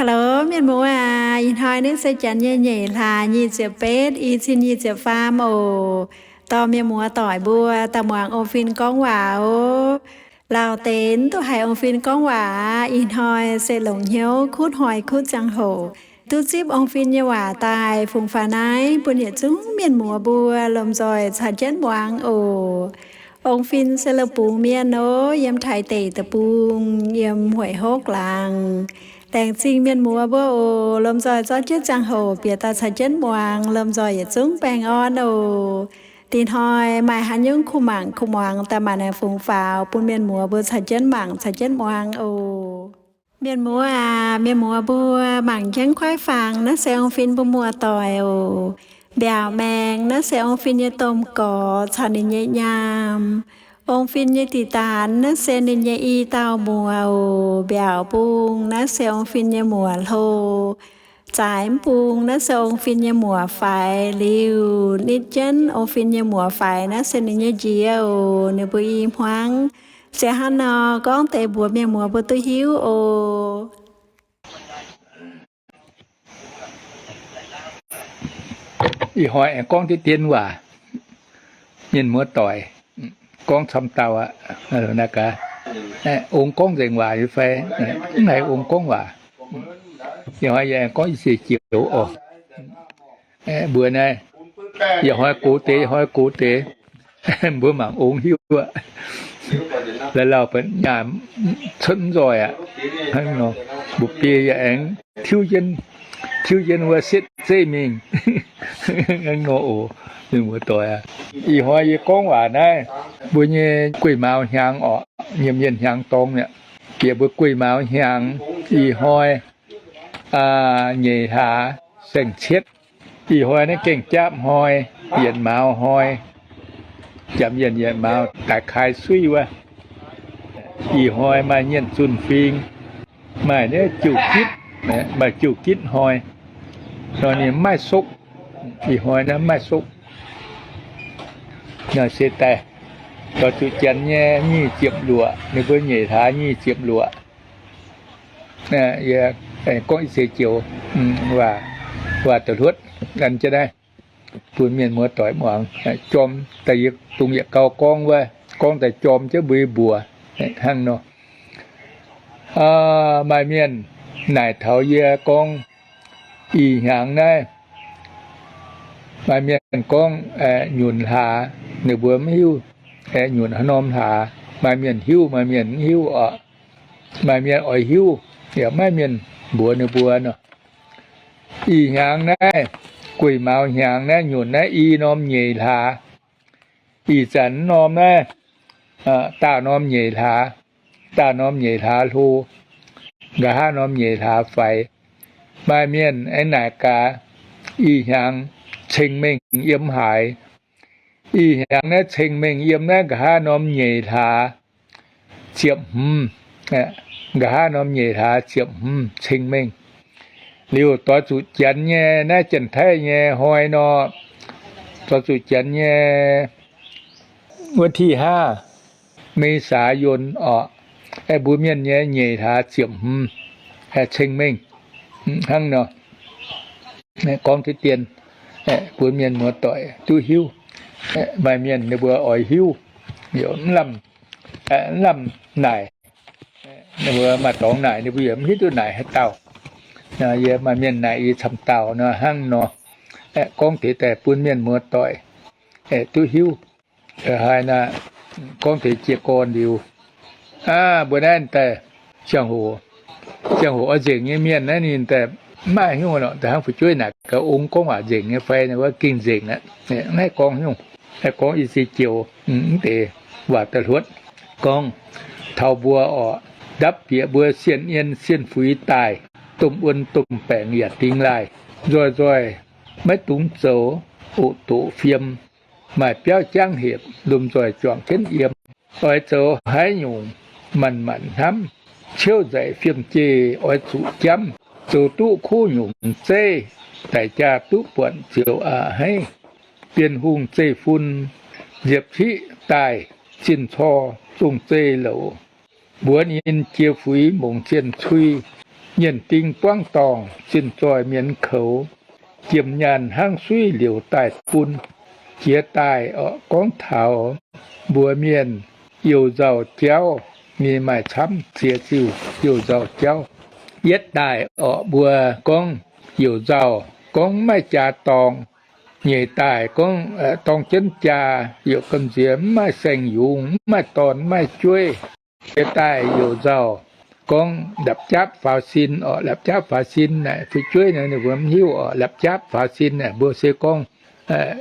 Hello mienh muoz aac, ih hnoi naaiv se janx nyei nyeic hlaax nyic ziepc betv, i cin nyic ziepc faam oc. Dorh mienh muoz doic mbuo daaih muangx ong-fin gorngv waac oc. Lauh deix mv duqv haiz ong-fin gorngv waac aqv, ih hnoi se longc hnyouv kuv hnoi kuv ziangh hoc duqv zipv ong-fin nyei waac daaih fungx faaux naaiv bun yietc zungv mienh muoz mbuo lomh nzoih caux jienv muangx oc. Ong-fin se La'bungx mienh oc, yiem Taiv deic-bung, yiem Hueic Hopv laangz. Laengz zingh mienh muoz mbuo oc, lomh nzoih zorqv jienv ziangh hoc bieqc daaih caux jienv muangx, lomh nzoih yietc zungv baengh orn oc. Dih hnoi maaih haaix nyungc kuh mangc kuh muangx daaih maanc naaic fungx faaux bun mienh muoz mbuo caux jienv mangc caux jienv muangx oc. Mienh muoz aac, mienh muoz mbuo mangc jienv kuaaiv fangx, naaiv se ong-fin mbuo muoz-doic oc. Mbiaauc maengx naaiv se ong-fin nyei domh gorx caux ninh nyei nyaam. Ong-fin nyei diqc daanx naaiv se ninh nyei i dauh muoz oc. Mbiaauc mbung naaiv se ong-fin nyei muoc hlo. Zaaix mbung naaiv se ong-fin nyei muoc faix. Liuz nitv jienv ong-fin nyei muoc faix naaiv se ninh nyei njiex oc. Ninh mbuo i hmuangv. Se hnangv nor gorngv deix mbuox mienh muoz mbuo duqv hiuv oc. Ih hnoi aengx gorngv deix dien waac, mienh muoz-doic, gorngv camv dauh aqv. Naaiv gaax, ong gorngv nzengc waac nyei fai? Mv haiz ong gorngv waac. Ih hnoi yie aengx gorngv i seix joux oc. Mbuo naaiv, yietc hnoi gox deix, yietc hnoi gox deix, mbuo mangc ong hiuv aqv. La'lauh ba'nyaah cuotv mv nzoih aqv. Hnangv nor, mbuo biei yaac aengx tiuv jienv, tiuv jienv wuov setv zeiv mingh. Hnangv nor oc, mienh muoz-doic aac. Ih hnoi yie gorngv waac naaiv, mbuo nyei guei mauz hnyangx orqc, nyiemc mienh hnyangx dorngx mi'aqv. Bieqc mbuo guei mauz hnyangx, ih hnoi nyeic hlaax saeng-cietv. Ih hnoi naaiv gaengh japv hnoi, yietc mauz hnoi, jangx yietc, yietc mauz daaih kai suiv wuov. Ih hnoi maaih nyienh zunh fing, maaih naaiv jiu-gitv, maaih jiu-gitv hnoi, nor ninh mv maaih sokv. Ih hnoi naaiv mv maaih sokv. Naaiv se daaih, dorh zuqc janx nyei nyic ziepc luoqc, ninh mbuo nyeic hlaax nyic ziepc luoqc. Yie gorngv i seix joux waac da'hluotv an jienv naaiv bun mienh muoz-doic muangx. Jorm daaih yie dongh yietc gau gorngv wuov, gorngv daaih jorm jienv mbuo mbuox hnangv nor. Maaih mienh naaic taux yie gorngv, ih hnyangx naaiv maaih mienh gorngv nyunc hlaax, ninh mbuo mv hiuv nyunc haaix norm hlaax. Maaih mienh hiuv, maaih mienh mv hiuv orqc. Maaih mienh oix hiuv, yaac maiv mienh mbuox ninh mbuo nor. Ih hnyangx naaiv, guei mauz hnyangx naaiv, nyunc naaiv i norm nyeic hlaax. Ih zanc norm naaiv, daauh norm nyeic hlaax, daauh norm nyeic hlaax hlo, nqa'haav norm nyeic hlaax faix. Maaih mienh aengx naaic gaax, ih hnyangx ceng-mengh yiem haaix? Ih hnyangx naaiv ceng-mengh yiem naaiv nqa'haav norm nyeic hlaax ziepc hmz, nqa'haav norm nyeic hlaax ziepc hmz ceng-mengh. Liuz doix zuqc janx nyei naaiv janx-taiv nyei hnoi nor, doix zuqc janx nyei วันที่ห้า เมษายน orqc, mbuo mienh nyei nyeic hlaax ziepc hmz ceng-mengh. Hnangv nor, gorngv deix dien bun mienh muoz-doic duqv hiuv. Maaih mienh ninh mbuo oix hiuv, mv lamh, mv lamh naaic. Ninh mbuo maaih dorngx naaic, ninh mbuo yaac mv hiuv duqv naaic haaix dauh. Yie maaih mienh naaic yie camv dauh nor, hnangv nor, gorngv deix daaih bun mienh muoz-doic duqv hiuv. Haaix nor, gorngv deix jiez gorn liuz, aa, mbuo naaiv daaih ziangh hoc, ziangh hoc oix nzengc nyei mienh naaiv ninh daaih mv maaih hnyouv nor, daaih hnangv fu'jueiv naaic gaax, ong gorngv waac nzengc nyei fai, wuov gengh nzengc aqv. Mv haih gorngv hnyouv, haih gorngv i seix joux mv deix waac da'hluotv. Gorngv taux mbuo orqc, ndapv bieqc mbuo sienh nyien sienh fuix daaih, domh wuon domh baengc yaac dingx laaih, nzoih nzoih maiv dungx zoux, oc doqc fiem, maaih biauv jangv hepc, lomh nzoih juangc jienv yiem. Oix zoux haaix nyungc manc-manc hnamv, ciouv nzaic fiem-jeiv oix zuqc jamv. Zoux duqv kuv nyungc zeiv, daic jaa duqv buatc ziouc a'hneiv. Bienh hungh zeiv-fun nziepc ciqv daaih, zinh cor zong zeiv louc. Mbuox ninh jiex fuix mongc zienh cui, Nyienh ding buangv dorngh, zinh zoih mienx koux, jiem nyaanh hnangv suiv liouc daaih bun. Jiex daaih orqc, gorngv taux mbuo mienh youh nzauh jauv, ninh maaih camv ziex ziuh youh nzauh jauv. Yietv daaih orqc, mbuo gorngv youh nzauh gorngv maiv jaax dorngx. Nyeic daaih gorngv dorng jienv jaa, youc gamh nziex mv maaih saeng-yungz, mv maaih dorn, mv maaih jueiv. Jiex daaih youh nzauh gorngv la'japv faaux sin orqc. La'japv faaux sin naaic fu'jueiv ninh mbuo mv hiuv orqc. La'japv faaux sin naaic mbuo se gorngv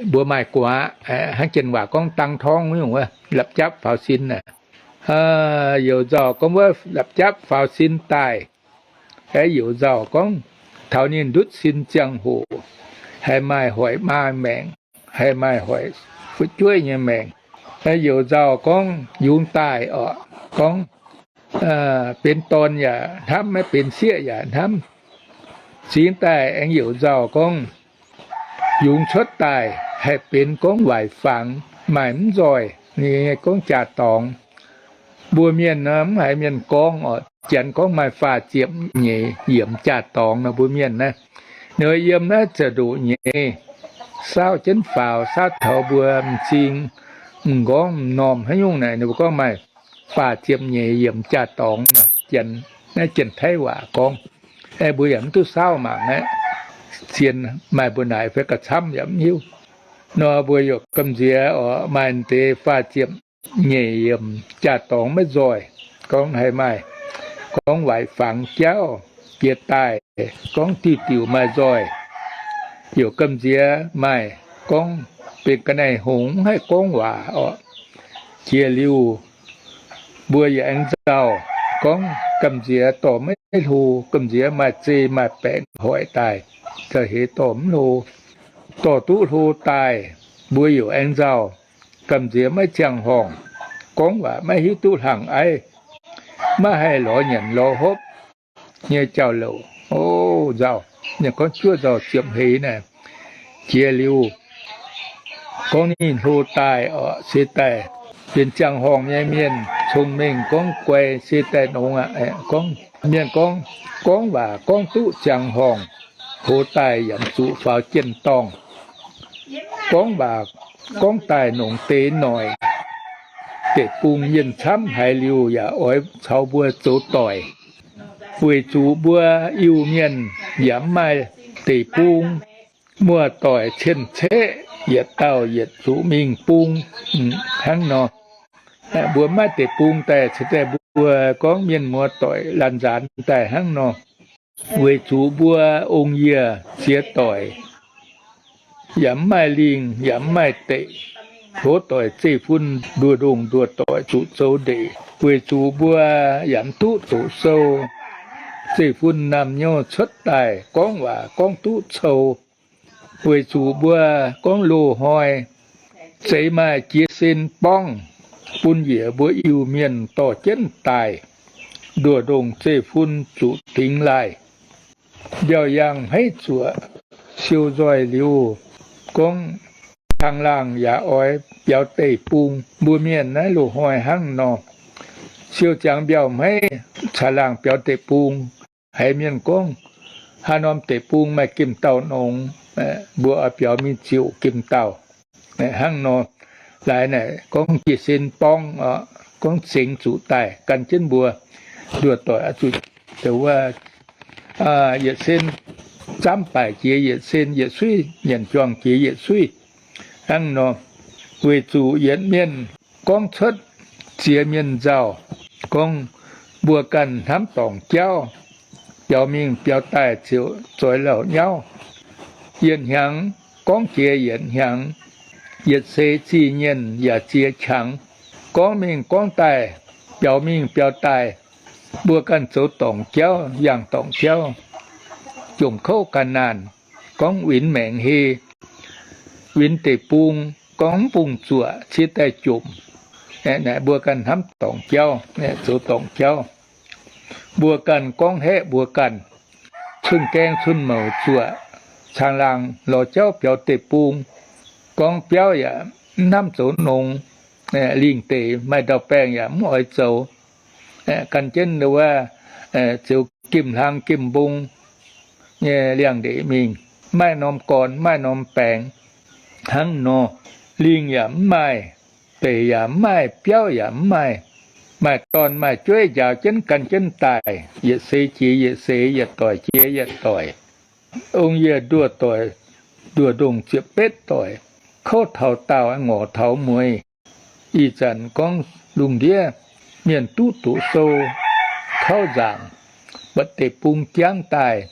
mbuo maaih gu'nguaaz, hnangv janx waac gorngv dang torngv nyungc wuov, la'japv faaux sin naaic. Youh nzauh gorngv wuov la'japv faaux sin daaih. Aeqv, youh nzauh gorngv taux ninh ndutv sin ziangh hoc, haiz maaih hoic maa maengc, haiz maaih hoic fu'jueiv nyei maengc. Youh nzauh gorngv yungz daaih orqc, gorngv benx dorn yaac hnamv, maiv benx sieqv yaac hnamv. Cingx daaih aengx youh nzauh gorngv yungz cuotv daaih haih benx gorngv waaic fangx, maaih mv nzoih, ninh gorngv jaa-dorngx. Mbuo mienh nor mv haiz mienh gorngv orqc, janx gorngv maaih faah ziepc nyeic yiemc jaa-dorngx nor, mbuo mienh naaiv, ninh yiem naaiv ziouc ndoqc nyeiz, saauv jienv faaux, saauv taux mbuo m'zing, m'nqorngv m'normh haaix nyungc naaic, ninh mbuo gorngv maaih faah ziepc nyeic yiemc jaa-dorngx. Janx, naaiv Janx-Taiv waac gorngv, aeqv, mbuo yaac mv duqv saauv mangc aqv. Sienx maaih mbuo naaic fai gauh camv yaac mv hiuv. Nor mbuo youc gamh nziex orqc, maaih deix faah ziepc nyeic yiemc jaa-dorngx maiv nzoih, gorngv haiz maaih gorngv waaic fangx jauv jiex daaih, gorngv diuh diuc maaih nzoih. Youc gamh nziex maaih gorngv benx ga'naaiv-hngongx, mv haih gorngv waac orqc. Jiex liuz mbuo yaac aengx nzauh, gorngv gamh nziex dorh maiv hlo, gamh nziex maaih zei maaih baengc hoic daaih, za'heix dorh mv hlo. Dorh duqv hlo daaih, mbuo youc aengx nzauh, gamh nziex maiv ziangh horngh, gorngv waac maiv hiuv duqv hlaangx aiv, maiv haih lorz nyanc lorz hopv nyei jauv-louc. O, nzauh, ninh gorngv juov nzauh ziepc hleix naaic. Jiex liuz gorngv ninh hlo daaih orqc, se daaih benx ziangh horngh nyei mienh, cong-mengh gorngv guai, se daaih nongx aqv. Gorngv mienh gorngv, gorngv waac gorngv duqv ziangh horngh, hlo daaih yaac zuqc faaux jien-dorngh. Gorngv waac gorngv daaih nongc deix noic, deic-bung yienh camv haiz liuz yaac oix caux mbuo zoux doic. Weic zuqc mbuo Iu-Mienh yaac mv maaih deic-bung, muoz-doic cien-ceqv yietc dauh yietc zuqc mingh bung hnangv nor. Mbuo mv maaih deic-bung daaih, ceix daaih mbuo gorngv mienh muoz-doic laanh nzaanx daaih hnangv nor. Weic zuqc mbuo ong-yie ziex doic yaac mv maaih lingh yaac mv maaih deic, hloz doic zeiv-fun nduoh ndongh nduoh doic zuqc zoux ndeic. Weic zuqc mbuo yaac mv duqv doqc sou, zeiv-fun naamh nyouh cuotv daaih gorngv waac gorngv duqv cou. Weic zuqc mbuo gorngv loz-hnoi zeix maaih jiex sen borngv bun njiec mbuo Iu-Mienh dorh jienv daaih, nduoh ndongh zeiv-fun zuqc dingx laaih. Mbiauh yangh hmeiv zuoqc siou nzoih liuz, gorngv caangh laangh yaac oix biaux deic-bung. Mbuo mienh naaiv loz-hnoi hnangv nor, siou ziangx mbiauh hmeiv caangh laangh biaux deic-bung. Haiz mienh gorngv, haaix norm deic-bung maaih gemh dauh nongx, mbuo oix biaux mingh ziouc gemh dauh. Hnangv nor, laaix naaic gorngv jiex sen borngv, gorngv zengx zuqc daaih gan jienv mbuo nduoh doic oix zuqc, wuov, yietc sen zaamv baaic jiex yietc sen, yietc suiv nyanc juangc jiex yietc suiv. Hnangv nor, weic zuqc yietc mienh gorngv cuotv ziex mienh nzauh, gorngv mbuo ganh hnamv dorngc jauv, biaux mingh biaux daaih ziouc zoix lauh nyauv. Yietc hnyangx gorngv jiex yietc hnyangx, yietc seix zih nyienh yaac ziex qangx. Gorngv mingh gorngv daaih, biaux mingh biaux daaih, mbuo ganh zoux dorngc jauv, yangh dorngc jauv, jomc kouv ga'naanh, gorngv winx maengc hei, winx deic-bung, gorngv mv bungx zuoqc ciev daaih jomc. Naaic mbuo ganh hnamv dorngc jauv, zoux dorngc jauv. Mbuo ganh gorngv haeqv mbuo ganh, cun-gaeng cun-mouc zuoqc, caangh laangh lorz jauv biaux deic-bung, gorngv biauv yaac mv hnamv zoux nongx, lingh deic maaih ndau-baengh yaac mv oix zoux. Gan jienv wuov, ziouc gemh hlang gemh mbong nyei liangx-ndeic mingh, maaih norm gorn maaih norm baengx hnangv nor. Lingh yaac mv maaih, deic yaac mv maaih, biauv yaac mv maaih. Maaih dorn maaih jueiv njaaux jienv gan jienv daaih, yietc seix jiex yietc seix, yietc doic jiex yietc doic. Ong-yie nduoh doic, nduoh ndongh ziepc betv doic, kouv taux daauh, ngorc taux mueiz. Ih zanc gorngv lungh ndiev mienh duqv doqc sou, kauv nzaangc, buatc deic-bung jangv daaih,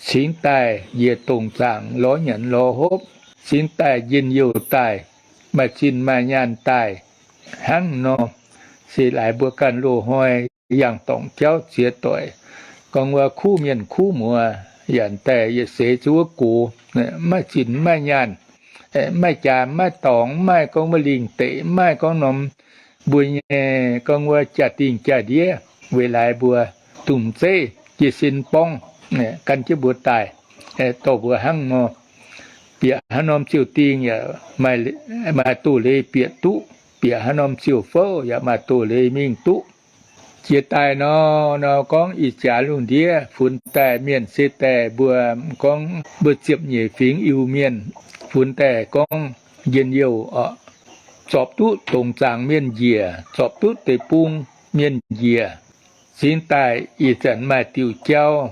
cingx daaih njiec dongc zaangc lorz nyanc lorz hopv, cingx daaih njien-youh daaih, maaih zinh maaih nyaanh daaih hnangv nor. Se laaix mbuo ganh loz-hnoi yangh dorngc jauv ziex doic, gorngv wuov kuv mienh kuv muoz, yaac daaih yietc seix zuov gox, maiv zinh maiv nyaanh, maiv jaax maiv dorngx, maiv gorngv wuov lingh deic, maiv gorngv norm mbuo nyei gorngv wuov jaa-dingh jaa-ndiev, weic laaix mbuo dungx zeiv jiez sin borngv gan jienv mbuo daaih, dorh mbuo hnangv nor. Bieqc haaix norm ziouc dingh yaac maaih doz-leiz bieqc duqv, bieqc haaix norm ziouc fouv yaac maaih doz-leiz mingh duqv. Jiex daaih nor, nor gorngv ih jaax lungh ndiev funx daaih mienh se daaih mbuo gorngv mbuo ziepc nyeic fingx Iu-Mienh, funx daaih gorngv njien-youh oc, zorpc duqv dongc zaangc mienh njiec, zorpc duqv deic-bung mienh njiec, cingx daaih ih zanc maaih diuc jauv,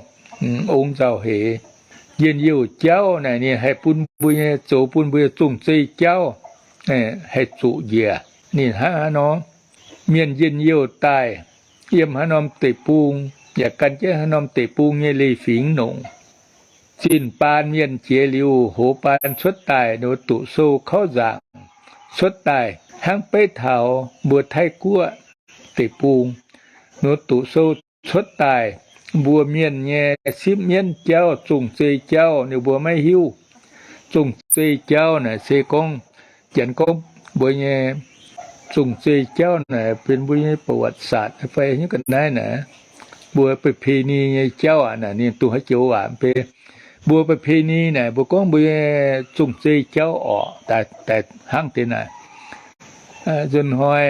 ong nzauh heix. Njien-youh jauv naaic ninh haih bun mbuo nyei, zoux bun mbuo nyei zong-zei jauv haih zuqc njiec. Ninh hnangv haaix nor, mienh njien-youh daaih, yiem haaix norm deic-bung, yaac gan jienv haaix norm deic-bung nyei leiz-fingx nongc. Zinh baan mienh jiex liuz, hoz baan cuotv daaih, ninh mbuo doqc sou kauv nzaangc cuotv daaih, hnangv beiv taux mbuo Taiv Guoqv deic-bung, ninh mbuo doqc sou cuotv daaih, mbuo mienh nyei sipv mienv jauv, zong-zei jauv, ninh mbuo maiv hiuv. Zong-zei jauv naaic se gorngv, janx gorngv mbuo nyei zong-zei jauv naaic benx mbuo nyei ประวัติศาสตร์ fai hnyouv ga'naaiv naaic, mbuo ประเพณี nyei jauv aqv. Naaic ninh dongh haaix joux waac mv bei. Mbuo ประเพณี naaic mbuo gorngv mbuo nyei zong-zei jauv orqc, daaih hnangv deix naaic. Nzunc hnoi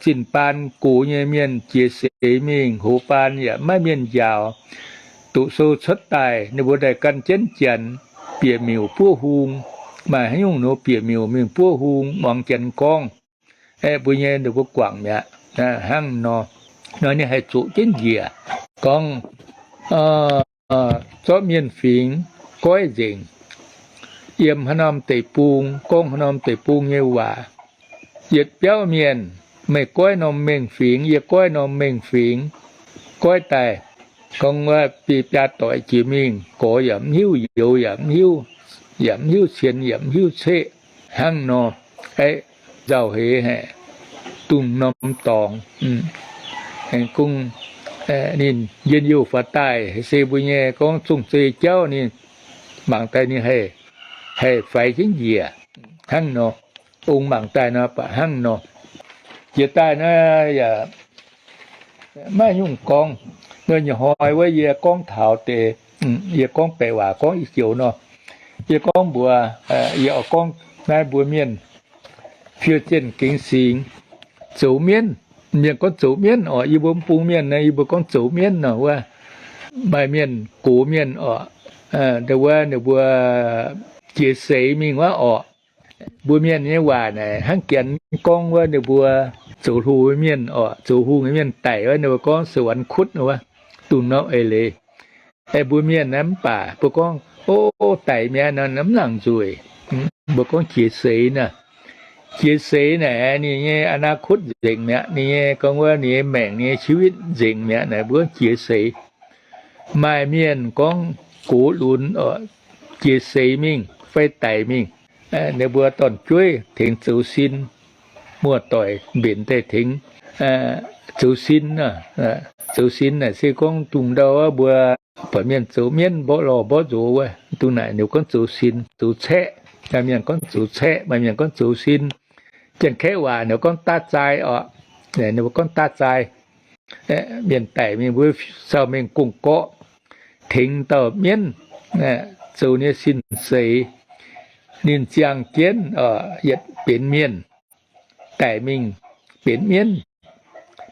zinh baan gox nyei mienh jiex seix mingh, hoz baan yaac maiv mienh njaaux. Doqc sou cuotv daaih, ninh mbuo daaih gan jienv janx bieqc miuc buov hung. Maaih haaix nyungc nor bieqc miuc mingh buov hung, muangx janx gorngv, aeqv, mbuo nyei ninh mbuo guangc mi'aqv. Hnangv nor, nor ninh haih zuqc jienv njiec. Gorngv zorqv mienh fingx goiv nzengc, yiem haaix norm deic-bung gorngv haaix norm deic-bung nyei waac. Yietc biauv mienh, meih goiv norm mengh fingx, yie goiv norm mengh fingx, goiv daaih, gorngv wuov biei biaa doic jiex mingh, gorx yaac mv hiuv, youz yaac mv hiuv, yaac mv hiuv cien yaac mv hiuv ceqv hnangv nor. Aeqv, nzauh heix haic, dungh norm dorngx. Aengx kungx ninh njien-youh faaux daaih se mbuo nyei gorngv zong-zei jauv ninh mangc daaih ninh haih, haih faix jienv njiec hnangv nor. Ong mangc daaih nor baac hnangv nor. Jiex daaih naaiv yaac maiv nyungc gorngv. Nor nyei hnoi wuov yie gorngv taux deix, yie gorngv baeqc waac gorngv ih joux nor, yie gorngv mbuox, yie oix gorngv naaiv mbuo mienh fiou zienh gengx singx, zoux mienv. Mienh gorngv zoux mienv orqc, yie mbuo mv bung mienh naaiv yie mbuo gorngv zoux mienv nor wuov. Maaih mienh gox mienh orqc, wuov ninh mbuo jiex seix mingh wuov orqc. Mbuo mienh nyei waac naaic hnangv janx gorngv wuov ninh mbuo zoux hlo mienh orqc, zoux hungh mienh daic wuov, ninh mbuo gorngv สวรรคต wuov, dungh norm eix leiz. Mbuo mienh naaiv mv baac mbuo gorngv, o, daic mi'aqv nor mv nangc nzueic. Mbuo gorngv jiex seix naaic. Jiex seix naaic ninh nyei อนาคต nzengc mi'aqv, ninh nyei gorngv wuov ninh nyei maengc, ninh nyei ชีวิต nzengc mi'aqv naaic mbuo gorngv jiex seix. Maaih mienh gorngv gox lunx orqc, jiex seix mingh fai daic mingh, ninh mbuo dorn-jueiv tengx zoux sin, muoz-doic mbenc daaih tengx zoux sin. Zoux sin naaic se gorngv dungh ndau wuov mbuo buatc mienh zoux mienv mborqv lorh mborqv nzox wuov, dungh naaic ninh gorngv zoux sin, zoux caeqv. Maaih mienh gorngv zoux caeqv, maaih mienh gorngv zoux sin. Janx-Kaeqv waac ninh gorngv ตัดใจ orqc, ninh mbuo gorngv ตัดใจ. Mienh daic mingh mbuo sau mengh gong-gorqv tengx dauh mienv zoux nyei sin-seix. Ninh ziangh jienv yietc benx mienh, daic mingh benx mienv.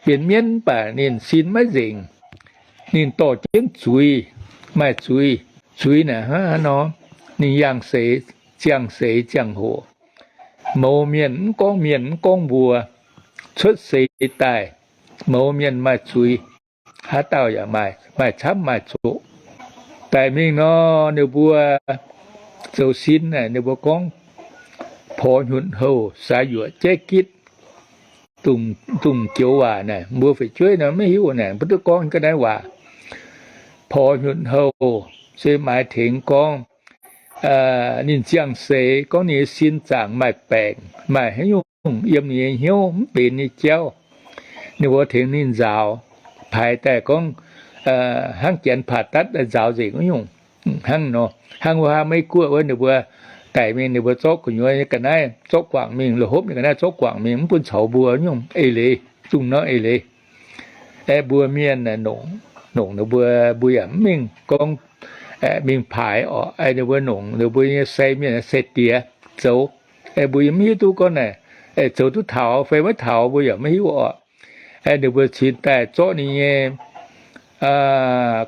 Benx mienv mv baac ninh sin maiv nzengc. Ninh dorh jienv zuiz, maaih zuiz. Zuiz naaic hnangv nor, ninh yangh seix, ziangh seix ziangh hoc, mouz mienh mv gorngv mienh mv gorngv mbuox, cuotv seix daaih, mouz mienh maaih zuiz. Haaix dauh yaac maaih, maaih camv maaih zoqc. Daic mingh nor, ninh mbuo zoux sin naaic, ninh mbuo gorngv, porx nyunc houh, saax yuoqc jaiv gitv. Dongh joux waac naaic mbuo fu'jueiv nor maiv hiuv naaic, mbuo duqv gorngv ga'naaiv waac. Porx nyunc houh se maaiz tengx gorngv ninh ziangh seix, gorngv ninh nyei sin zaangc maaih baengc, maaih haaix nyungc yiem ninh nyei hnyouv mv benx nyei jauv, ninh mbuo tengx ninh nzaaux, paaix daaih gorngv hnangv janx paav datv nzaaux nzengc wuov nyungc. Hnangv nor, hnangv wuov haa Meiv-Guoqv wuov, ninh mbuo daic mingh, ninh mbuo zorqv gu'nyuoz nyei ga'naaiv zorqv guangc mingh, la'hopv nyei ga'naaiv zorqv guangc mingh, mv bun caux mbuo nyungc eix leiz, dongh norm eix leiz. Aeqv, mbuo mienh nongc, nongc ninh mbuo, mbuo yaac mv mingh gorngv mingh paaix orqc. Aeqv, ninh mbuo nongc ninh mbuo nyei sai mienh, sai diex zoux. Aeqv, mbuo yaac mv hiuv duqv gorngv naaic, zoux duqv taux fai maiv taux, mbuo yaac maiv hiuv orqc. Aeqv, ninh mbuo cingx daaih zorqv ninh nyei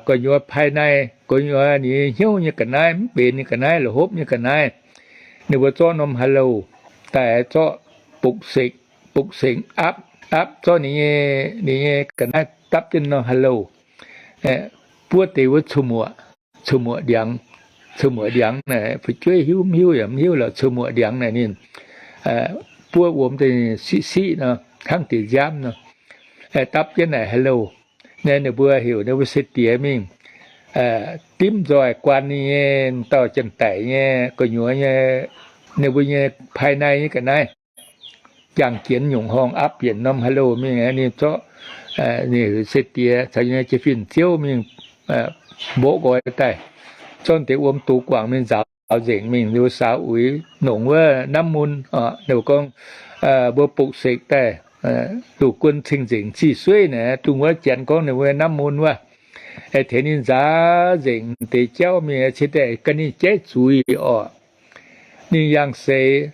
gu'nyuoz ภายใน, gu'nyuoz ninh nyei hnyouv nyei ga'naaiv, mv benx nyei ga'naaiv, la'hopv nyei ga'naaiv. Ninh mbuo zorqv norm ha'louh daaih zorqv ปลุกเสก, ปลุกเสก aapv, aapv zorqv ninh nyei, ninh nyei ga'naaiv dapv jienv norm ha'louh. Buov deix wuov สมุด, สมุด ndiangx, สมุด ndiangx naaic fu'jueiv hiuv mv hiuv yaac mv hiuv lorqc. สมุด ndiangx naaic ninh buov wuom deix siqv siqv nor, hnangv deix nziaamv nor, dapv jienv naaic ha'louh. Naaiv ninh mbuo heuc ninh mbuo sai diex mingh dimv nzoih guaan ninh nyei dauh janx-daic nyei gu'nyuoz nyei, ninh mbuo nyei ภายใน nyei ga'naaiv, jangx jienv nyungc horngh aapv yienc norm ha'louh mingh. Ninh zorqv, ninh heuc sai diex caux nyei jiex-fin-ziouv mingh mboqv nqoi daaih, zorqv deix wuom dox guangc mingh nzaaux nzengc mingh. Ninh mbuo saaux uix nongc wuov น้ำมนต์ orqc, ninh mbuo gorngv mbuo ปลุกเสก daaih, loz-guon cing-nzengc zih sueiv naaic, dongh wuov janx gorngv ninh mbuo น้ำมนต์ wuov, tengx ninh nzaaux nzengc deix jauv mingh, cingx daaih gan ninh jaiv zuiz orqc. Ninh yangh seix,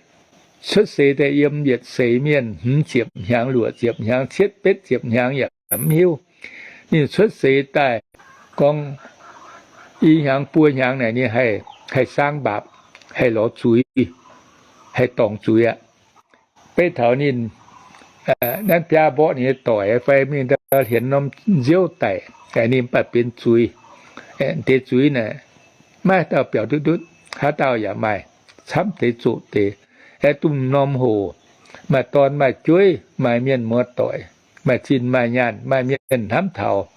cuotv seix daaih yiem yietc seix mienh hmz ziepc hnyangx, luoqc ziepc hnyangx, cietv betv ziepc hnyangx yaac mv hiuv. Ninh cuotv seix daaih gorngv i hnyangx buo hnyangx naaic ninh haih, haih saang mbaapc, haih lorz zuiz, haih dorngc zuiz aqv. Beiv taux ninh nanv biaa mborqv ninh nyei doic fai mingh daaih hienx norm nziouv daic, ninh mv baac benx zuiz. Deix zuiz naaic maiv dauh biaux duqv ndutv, haaix dauh yaac maaih, camv deix zoqc deix. Aeqv, dongh norm hoc maaih dorn maaih jueiv, maaih mienh muoz-doic, maaih zinh maaih nyaanh, maaih mienh hnamv taux,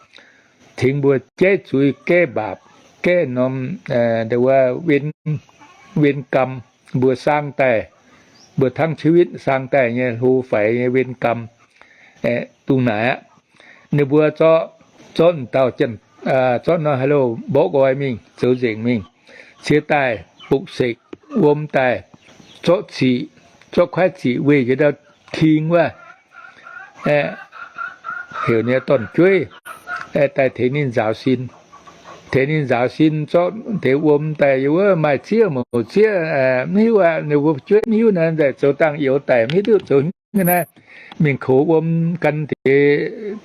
tengx mbuo jaiv zuiz, gaeqv mbaapc, gaeqv norm, wen, wen gam, mbuo saang daaih, mbuo ทั้งชีวิต saang daaih nyei hlo faix nyei wen gam. Dongh naaic aqv, ninh mbuo zorqv, zorqv dauh, zorqv norm ha'louh mborqv nqoi mingh, zoux nzengc mingh, cingx daaih ปลุกเสก wuom daaih, zorqv ziqc, zorqv kuaaiv ziqc weih njiec ndau king wuov, heuc ninh dorn-jueiv daaih tengx ninh nzaaux sin. Tengx ninh nzaaux sin zorqv deix wuom daaih, yie wuov maaih zieqv mouc zieqv, mv hiuv aqv, ninh mbuo jueiv mv hiuv naaiv, zoux dangh youz daic mv hiuv duqv zoux hnyouv naaiv, mingh koux wuom gan deix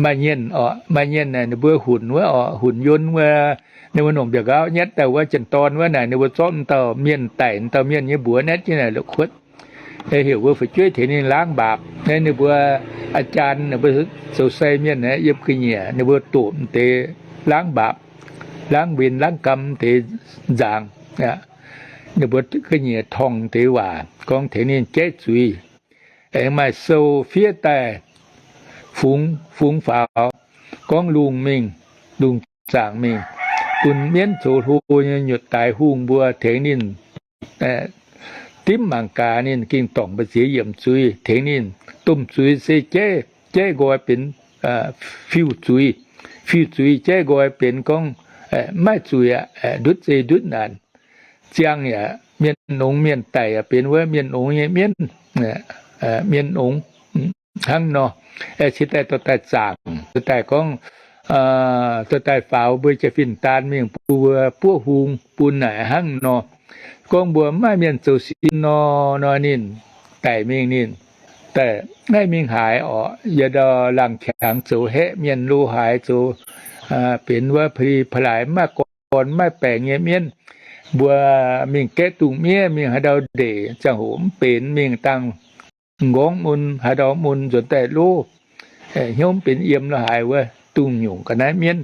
maaih nyienh orqc. Maaih nyienh naaic ninh mbuo hunc wuov orqc, hunc yon wuov, ninh mbuo nongc mbiauh nqaauv nyatv daaih wuov janx-dorn wuov naaic, ninh mbuo zorqv dauh mienh daic, dauh mienh nyei mbuox naetv jienv naaic la'kuotv, heuc mbuo fu'jueiv tengx ninh laangv mbaapc. Naaiv ninh mbuo อาจารย์ ninh mbuo zoux sai mienh naaiv yiem ga'nyiec ninh mbuo doqc deix laangv mbaapc, laangv wen laangv gam deix nzaangc. Ninh mbuo ga'nyiec torngv deix waac gorngv tengx ninh jaiv zuiz. Aengx maaih sou fiev daaih fungx, fungx faaux, gorngv lungh mingh, lungh zaangc mingh, bun mienv zoux hlo nyei nyutc daaix hungh mbuo tengx ninh dimv mangc gaax ninh ging dorngc mbu'ziex yiemc zuiz, tengx ninh domh zuiz se jaiv, jaiv nqoi benx fiuv-zuiz. Fiuv-zuiz jaiv nqoi benx gorngv maiv zuiz aqv, ndutv zei ndutv naanc. Ziangh yaac mienh nongx, mienh daic yaac benx wuov mienh nongx nyei mienv, mienh nongx hnangv nor. Cingx daaih dorh daaih zaangc, dorh daaih gorngv, dorh daaih faaux mbuo jaa-fin-daan mingh bun mbuo buov hung bun naaic hnangv nor. Gorngv mbuo mv maaih mienh zoux sin nor, nor ninh daic mingh ninh daaih naaiv mingh haaix orqc, yaac ndau laangh qangx zoux haeqv mienh lo haaix zoux benx wuov pa'li pa'laaix mv maaih gorn mv maaih baengc nyei mienv. Mbuo mingh gaeqv dungz miev, mingh haaix ndau ndeic ziangh hoc mv benx, mingh dangh m'nqorngv mun, haaix ndau mun nzuonx daaih lov, hnyouv mv benx yiem lo haaix wuov, dungz nyungc ga'naaiv mienv.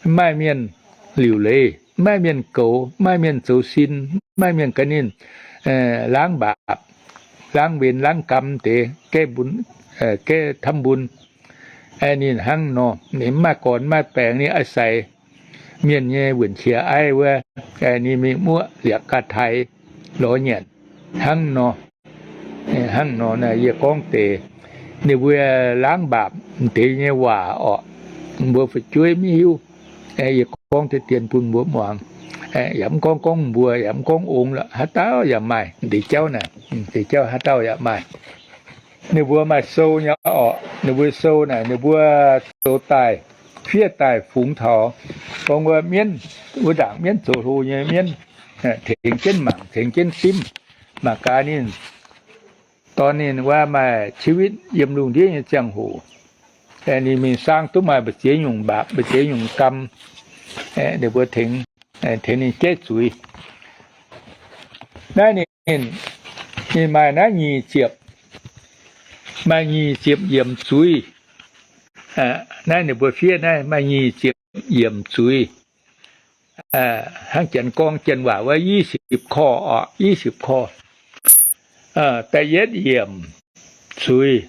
Mv maaih mienh liuc leiz, mv maaih mienh goux, mv maaih mienh zoux sin, mv maaih mienh ga'ninh laangv mbaapc, laangv mbenx, laangv gam deix, gaeqv ทำบุญ ninh hnangv nor. Ninh mv maaih gorn mv maaih baengc, ninh อาศัย mienh nyei wuonc qiex aiv wuov, ninh mingh muoqv liaqc ga'taaix lorz nyanc hnangv nor. Hnangv nor naaic yie gorngv deix ninh mbuo laangv mbaapc deix nyei waac orqc, mbuo fu'jueiv mv hiuv. Yie gorngv deix dien bun mbuo muangx. Yaac mv gorngv gorngv mbuo, yaac mv gorngv ong lorqc, haaix dauh yaac maaih deix jauv naaic, deix jauv haaix dauh yaac maaih. Ninh mbuo maaih sou nyei orqc, ninh mbuo sou naaic ninh mbuo zoux daaih, fiev daaih fungx taux gorngv wuov mienv, wuov ndaangc mienv zoux hlo nyei mienv, tengx jienv mangc, tengx jienv simv, mangc gaax ninh dorn ninh wuov maaih ชีวิต yiem lungh ndiev nyei ziangh hoc, ninh mingh saang duqv maaih mbu'ziex nyungc mbaapc, mbu'ziex nyungc gam, ninh mbuo tengx, tengx ninh jaiv zuiz. Naaiv ninh, ninh maaih naaiv nyic ziepc, maaih nyic ziepc yiemc zuiz. Naaiv ninh mbuo fiev naaiv maaih nyic ziepc yiemc zuiz. Hnangv janx gorngv janx waac wuov ยี่สิบข้อ orqc, ยี่สิบข้อ. Da'yietv yiemc zuiz,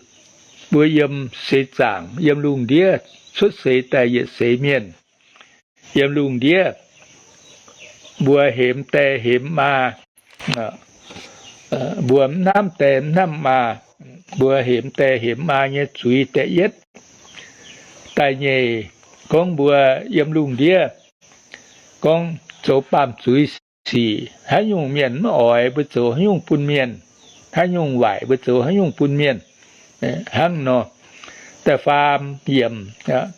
mbuo yiem seix zaangc, yiem lungh ndiev cuotv seix daaih yietc seix mienh, yiem lungh ndiev mbuo hemx die hemx maa, mbuo mv hnamv die mv hnamv maa, mbuo hemx die hemx maa nyei zuiz da'yietv. Da'nyeic, gorngv mbuo yiem lungh ndiev gorngv zoux baamh zuiz sic, haaix nyungc mienh mv oix mbuo zoux haaix nyungc bun mienh, haaix nyungc waaic mbuo zoux haaix nyungc bun mienh, hnangv nor. Da'faam yiemc,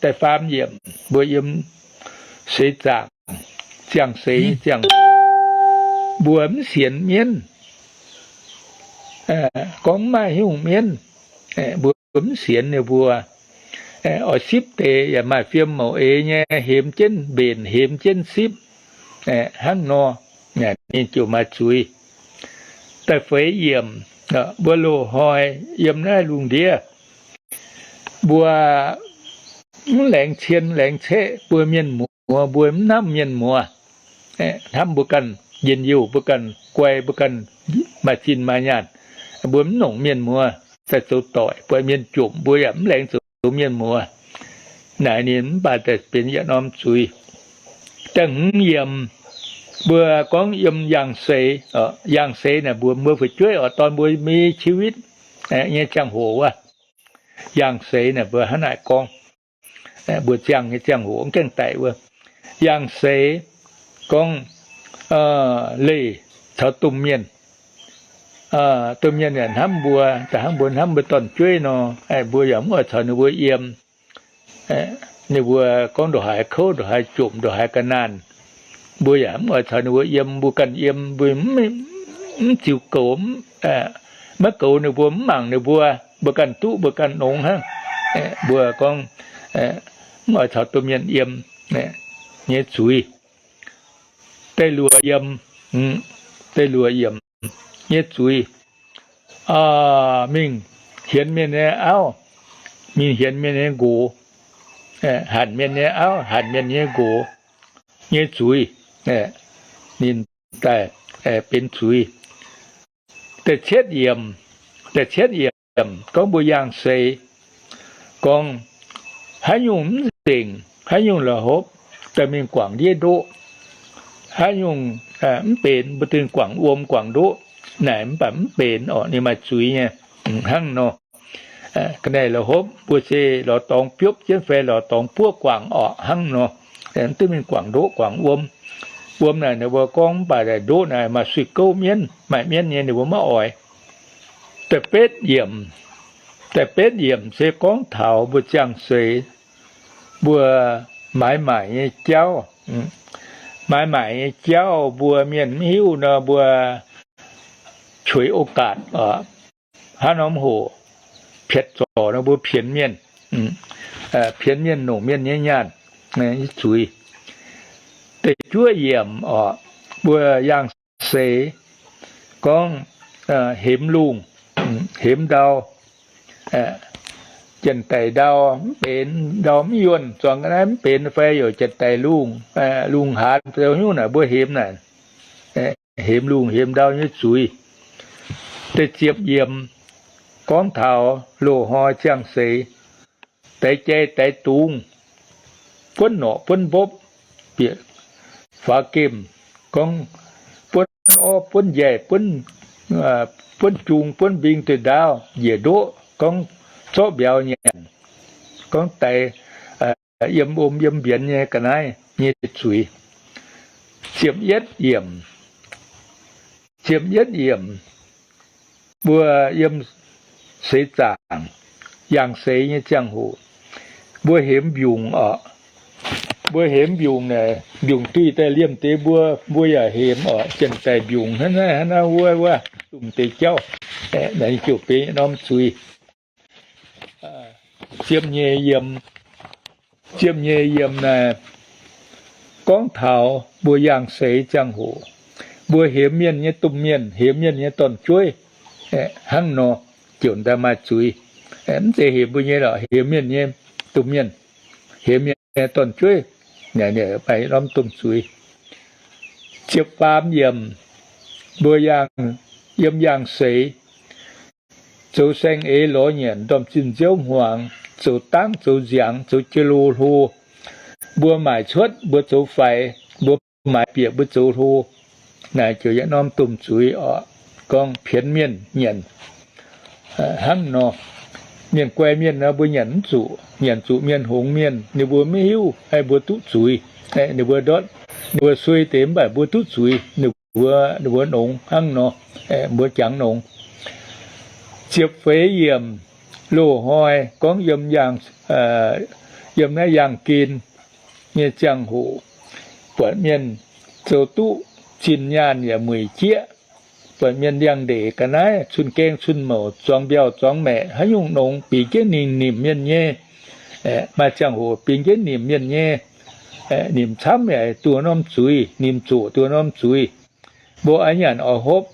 da'faam yiemc mbuo yiem seix zaangc, ziangh seix ziangh, mbuo mv sienx mienv, gorngv mv maaih haaix nyungc mienv, mbuo mv sienx ninh mbuo. Oix sipv deix yaac maaih fiem mouc eix nyei, hemx jienv mbenc, hemx jienv sipv, hnangv nor, ninh ziouc maaih zuiz. Da'feix yiemc, mbuo loz-hnoi yiem naaiv lungh ndiev, mbuo mv laengz cien laengz ceqv mbuo mienh muoz, mbuo mv hnamv mienh muoz. Hnamv mbuo ganh njien-youh, mbuo ganh guai, mbuo ganh maaih zinh maaih nyaanh, mbuo mv nongc mienh muoz daaih zoux doic, buatc mienh jomc mbuo yaac mv laengz zoux mienh muoz. Naaic ninh mv baac daaih benx yietc norm zuiz. Da'hmz yiemc, mbuo gorngv yiem yangh seix, yangh seix naaic mbuo, mbuo fu'jueiv oix dorn mbuo มีชีวิต nyei ziangh hoc wuov. Yangh seix naaic mbuo hnangv naaic gorngv, mbuo ziangh nyei ziangh hoc mv gaengh daic wuov. Yangh seix gorngv leih caux domh mienh, domh mienh yaac hnamv mbuo da'hnangv mbuo hnamv mbuo dorn-jueiv nor, mbuo yaac mv oix caux ninh mbuo yiem. Ninh mbuo gorngv ndongc haaix kouv, ndongc haaix jomc, ndongc haaix ga'naanh, mbuo yaac mv oix caux ninh mbuo yiem. Mbuo ganh yiem mbuo mv ziux goux, maiv goux ninh mbuo, mv mangc ninh mbuo, mbuo ganh duqv mbuo ganh nongx hnangv. Mbuo gorngv mv oix caux domh mienh yiem nyei zuiz. Da'luoqc yiemc, da'luoqc yiemc nyei zuiz, mingh hienx mienh nyei auv, mingh hienx mienh nyei nqox, hanc mienh nyei auv, hanc mienh nyei nqox nyei zuiz, ninh daaih benx zuiz. Da'cietv yiemc, da'cietv yiemc gorngv mbuo yangh seix, gorngv haaix nyungc mv nzengc, haaix nyungc la'hopv, daaih mingh guangc ndiev ndoqv. Haaix nyungc mv benx, mbuo dingh guangc wuom guangc ndoqv. Naaic mv baac mv benx orqc, ninh maaih zuiz nyei. Hnangv nor, ga'naaiv la'hopv mbuo se lorz dorngx biopv jienv fai lorz dorngx buov guangc orqc, hnangv nor, mv duqv mingh guangc ndoqv guangc wuom. Wuom naaic ninh mbuo gorngv mv baac ndoqv naaic maaih sueih gouv mienv, maaih mienv nyei ninh mbuo maiv oix. Da'betv yiemc, da'betv yiemc se gorngv taux mbuo ziangh seix, mbuo maaiz maaic nyei jauv. Maaiz maaic nyei jauv mbuo mienh mv hiuv nor, mbuo ฉวยโอกาส oc, hnangv norm hoc piatc zorc nor mbuo pienx mienh, pienx mienh nongc mienh nyei nyaanh. nyei zuiz. Da'juov yiemc orqc, mbuo yangh seix gorngv hemx lungh, hemx ndau, janx-daic ndau mv benx, ndau mv yuonh, zuangx ga'naaiv mv benx fai yaac janx-daic lungh, lungh haanz zoux nyungc naaic mbuo hemx naaic, hemx lungh hemx ndau nyei zuiz. Da'ziepc yiemc gorngv taux loz-hnoi ziangh seix, daix jai daix dungz, buonv norqc buonv mbopv, bieqc faaux gemh, gorngv buonv orv buonv njaih, buonv jung buonv mbing duih ndaauv, njiec ndoqv, gorngv zorqv mbiauz nyanc, gorngv daix yiem om yiem mbienx nyei ga'naaiv nyei zuiz. Ziepc yietv yiemc, ziepc yietv yiemc, mbuo yiem seix zaangc, yangh seix nyei ziangh hoc, mbuo hemx mbiungc orqc. Mbuo hemx mbiungc naaic, mbiungc duih daaih liemh deix mbuo, mbuo yaac hemx orqc. Janx-daic mbiungc hnangv naaiv hnangv naaiv wuov wuov, domh deix jauv, naaiv ziouc benx norm zuiz. Ziepc nyeic yiemc, ziepc nyeic yiemc naaic gorngv taux mbuo yangh seix ziangh hoc, mbuo hemx mienh nyei domh mienh, hemx mienh nyei dorn-jueiv, hnangv nor, ziouc daaih maaih zuiz. Mv zeiz hemx mbuo nyei lorqc, hemx mienh nyei domh mienh, hemx mienh nyei dorn-jueiv, maaih norm domh zuiz. Ziepc faam yiemc, mbuo yangh, yiem yangh seix, zoux saeng-eix lorz nyanc ndorm-zinh nziouv hmuangx, zoux dangv zoux nziangx zoux jiex loz hlo, mbuo maaic cuotv mbuo zoux faix, mbuo maaiz bieqc mbuo zoux hlo, naaic ziouc yietc norm domh zuiz orqc. Gorngv pienx mienh nyanc hnangv nor, mienh guai mienh nor mbuo nyanc mv zuqc, nyanc zuqc mienh hngongx mienh, ninh mbuo maiv hiuv, mbuo duqv zuiz. Ninh mbuo ndortv, ninh mbuo suei deix mv baac mbuo duqv zuiz, ninh mbuo, ninh mbuo nongx hnangv nor, mbuo jangx nongx. Ziepc feix yiemc, loz-hnoi gorngv yiem, yiem naaiv yaangh gen nyei ziangh hoc, buatc mienh zoux duqv zinh nyaanh yaac mueic jieqv, buatc mienh liangx-ndeic ga'naaiv cun-gaeng cun-mouc, zuangx mbiauh zuangx maeqc, haaix nyungc nongx bingx jienv ninh nimc mienh nyei. Maaih ziangh hoc bingx jienv nimc mienh nyei, nimc camv yaac duqv norm zuiz, nimc zoqc duqv norm zuiz. Mbuo oix nyanc oix hopv,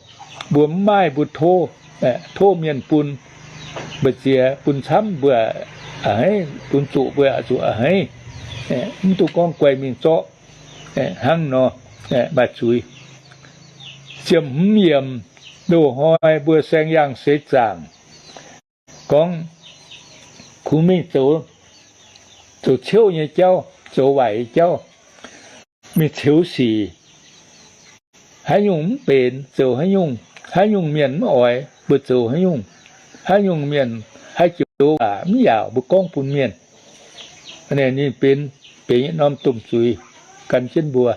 mbuo mv maaih mbuo tov, tov mienh bun, mbu'ziex bun camv mbuo a'hneiv, bun zoqc mbuo a'hneiv, mv duqv gorngv guai mingh zorqv hnangv nor, maaih zuiz. Ziepc hmz yiemc, loz-hnoi mbuo saeng yangh seix zaangc, gorngv kungx mingh zoux, zoux ciouv nyei jauv, zoux waaic nyei jauv, mingh ceux sic, haaix nyungc mv benx zoux haaix nyungc, haaix nyungc mienh mv oix mbuo zoux haaix nyungc, haaix nyungc mienh haih joux waac mv yaauc mbuo gorngv bun mienh. Ninh benx, benx yietc norm domh zuiz gan jienv mbuo.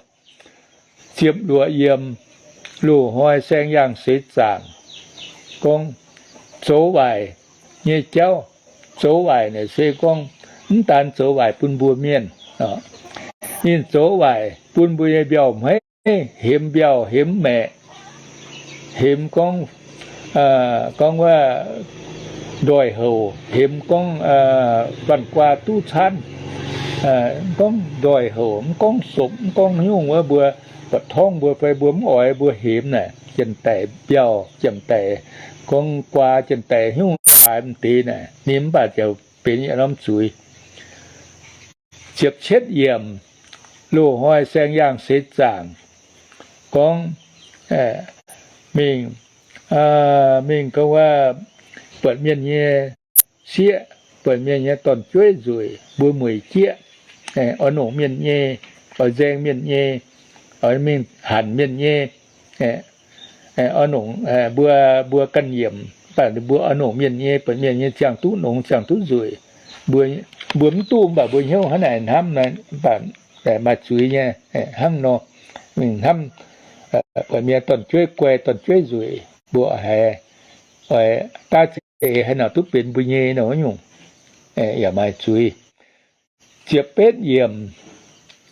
Ziepc luoqc yiemc, loz-hnoi saeng yangh seix zaangc, gorngv zoux waaic nyei jauv. Zoux waaic naaic se gorngv mv daan zoux waaic bun mbuo mienh, ninh zoux waaic bun mbuo nyei mbiauh hmeiv, hemx mbiauh hemx maeqc, hemx gorngv, gorngv wuov ndoih houc, hemx gorngv faanh guaa duqv caanv, gorngv ndoih houc, mv gorngv sopc, mv gorngv nyungc wuov mbuo buatc torngv mbuo fai mbuo mv oix mbuo hemx naaic, janx-daic mbiauh, janx-daic gorngv guaa, janx-daic nyungc guaa m'deix naaic, ninh mv baac ziouc benx yietc norm zuiz. Ziepc cietv yiemc, loz-hnoi saeng yangh seix zaangc, gorngv mingh, mingh gorngv wuov buatc mienh nyei sieqv, buatc mienh nyei dorn-jueiv nzueic, mbuo mueic jieqv, oix nongc mienh nyei, oix nzaeng mienh nyei, oix mingh hanc mienh nyei, oix nongc, mbuo, mbuo ganh yiemc, mv baac mbuo oix nongc mienh nyei, buatc mienh nyei ziangh duqv nongx, ziangh duqv nzueic. Mbuo, mbuo mv duqv, mv baac mbuo hnyouv hnangv naaic hnamv, mv baac maaih zuiz nyei, hnangv nor, mingh hnamv, buatc mienh dorn-jueiv guai, dorn-jueiv nzueic, mbuo haiz, oix daav za'eix haaix nor duqv benx mbuo nyei nor nyungc, yaac maaih zuiz. Ziepc betv yiemc,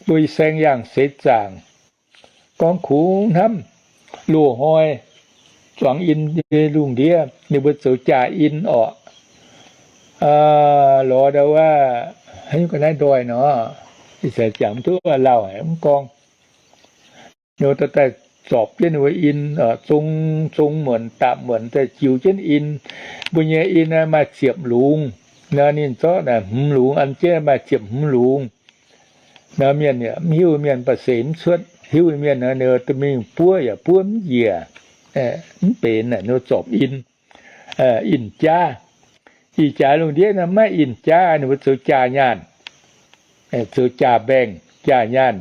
mbuo saeng yangh seix zaangc, gorngv kungx hnamv loz-hnoi zuangx in nyei lungh ndiev ninh mbuo zoux jaa in orqc. Lorz ndau wuov, haaix nyungc ga'naaiv ndoih nor, Ih zanc jangx duqv lauh haic mv gorngv. Nor daaih zorpc jienv wuov in, zong, zong muonc dapc muonc daaih jiux jienv in. Mbuo nyei in maaih ziepc lungz. Nor ninh zorqv naaic hmz lungz an jienv maaih ziepc hmz lungz. Nor mienh yaac mv hiuv, mienh baac seix mv cuotv. Hiuv mienh nor ninh mingh buov yaac buov mv njiec, mv benx naaic nor zorpc in, in jaav. Ih jaax lungh ndiev nor maiv in jaav, ninh mbuo zoux jaa nyaanh, zoux jaa mbaengh, jaa nyaanh.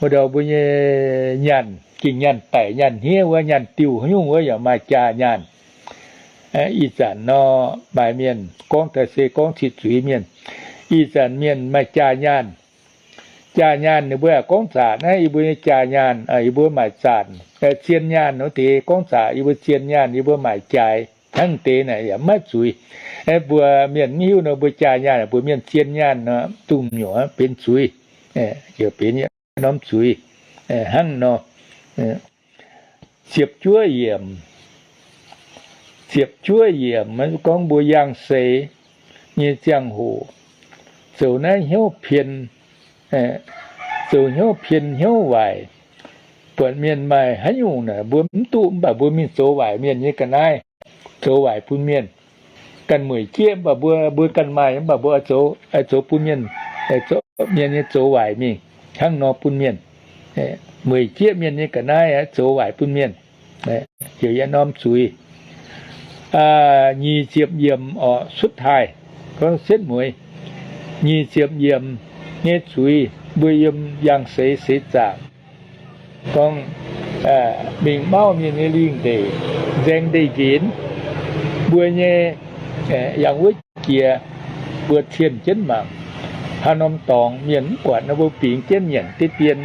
Wuov ndau mbuo nyei nyaanh, gengh nyaanh daic, nyaanh hniev wuov, nyaanh diuh haaix nyungc wuov yaac maaih jaa nyaanh. Ih zanc nor maaih mienh gorngv daaih se gorngv citv zuiz mienh. Ih zanc mienh maaih jaa nyaanh. Jaa nyaanh ninh mbuo yaac gorngv zanc naaiv, yie mbuo nyei jaa nyaanh, yie mbuo maaic zanc. Zien nyaanh wuov deix gorngv zanc, yie mbuo zien nyaanh, yie mbuo maaic jaaix. Hnangv deix naaic yaac maiv zuiz. Mbuo mienh mv hiuv nor mbuo jaa nyaanh, mbuo mienh zien nyaanh nor dungh nyungc benx zuiz, benx norm zuiz hnangv nor. Ziepc juov yiemc, ziepc juov yiemc gorngv mbuo yangh seix nyei ziangh hoc, zoux naaiv hnyouv pien, zoux hnyouv pien hnyouv waaic. Buatc mienh maaih haaix nyungc naaic mbuo mv duqv, mv baac mbuo mingh zoux waaic mienh nyei ga'naaiv, zoux waaic bun mienh. Ganh mueic jieqv mv baac mbuo, mbuo ganh maaih mv baac mbuo oix zoux, oix zoux bun mienh, mienh nyei zoux waaic mingh hnangv nor bun mienh. Mueic jieqv mienh nyei ga'naaiv zoux waaic bun mienh, ziouc yietc norm zuiz. Nyic ziepc yiemc orqc, cuotv taaih, gorngv setv mueiz. Nyic ziepc yiemc nyei zuiz mbuo yiem yangh seix seix zaangc gorngv, mingh mauv mienh nyei lingh ndeic, nzaeng ndeic-nqenx. Mbuo nyei yangh wuov jiex, mbuo cienh jienv mangc, haaix norm dorngx mienh mv buatc nor mbuo bingx jienv nyanc deix dien,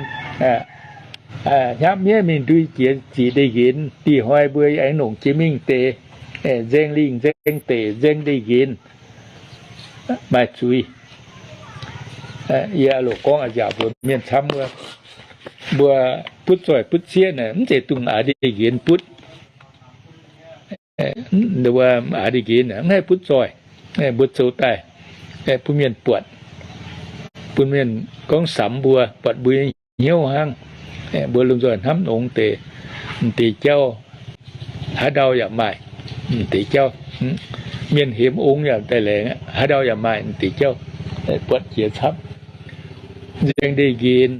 hnyapv miev mingh ndui jiex ziqc ndeic-nqenx. Dih hnoi mbuo aengx longc jiex mingh deix, nzaeng lingh nzaeng ndeic nzaeng ndeic-nqenx, maaih zuiz. Yie loc gorngv a'nziaauc mbuox mienh camv wuov, mbuo butv zoih butv sieqv naaic mv zeiz dungx aax ndeic-nqenx butv. Aax ndeic-nqenx mv haih butv zoih. Mbuo zoux daaih bun mienh buatc, bun mienh gorngv samx mbuo, buatc mbuo nyei hnyouv hnangv. Mbuo lomh nzoih hnamv ongx deix, m'deix jauv haaix ndau yaac maaih m'deix jauv. Mienh hemx ongx yaac daaih laengz, haaix ndau yaac maaih m'deix jauv, buatc jiex camv. Nzaeng ndeic-nqenx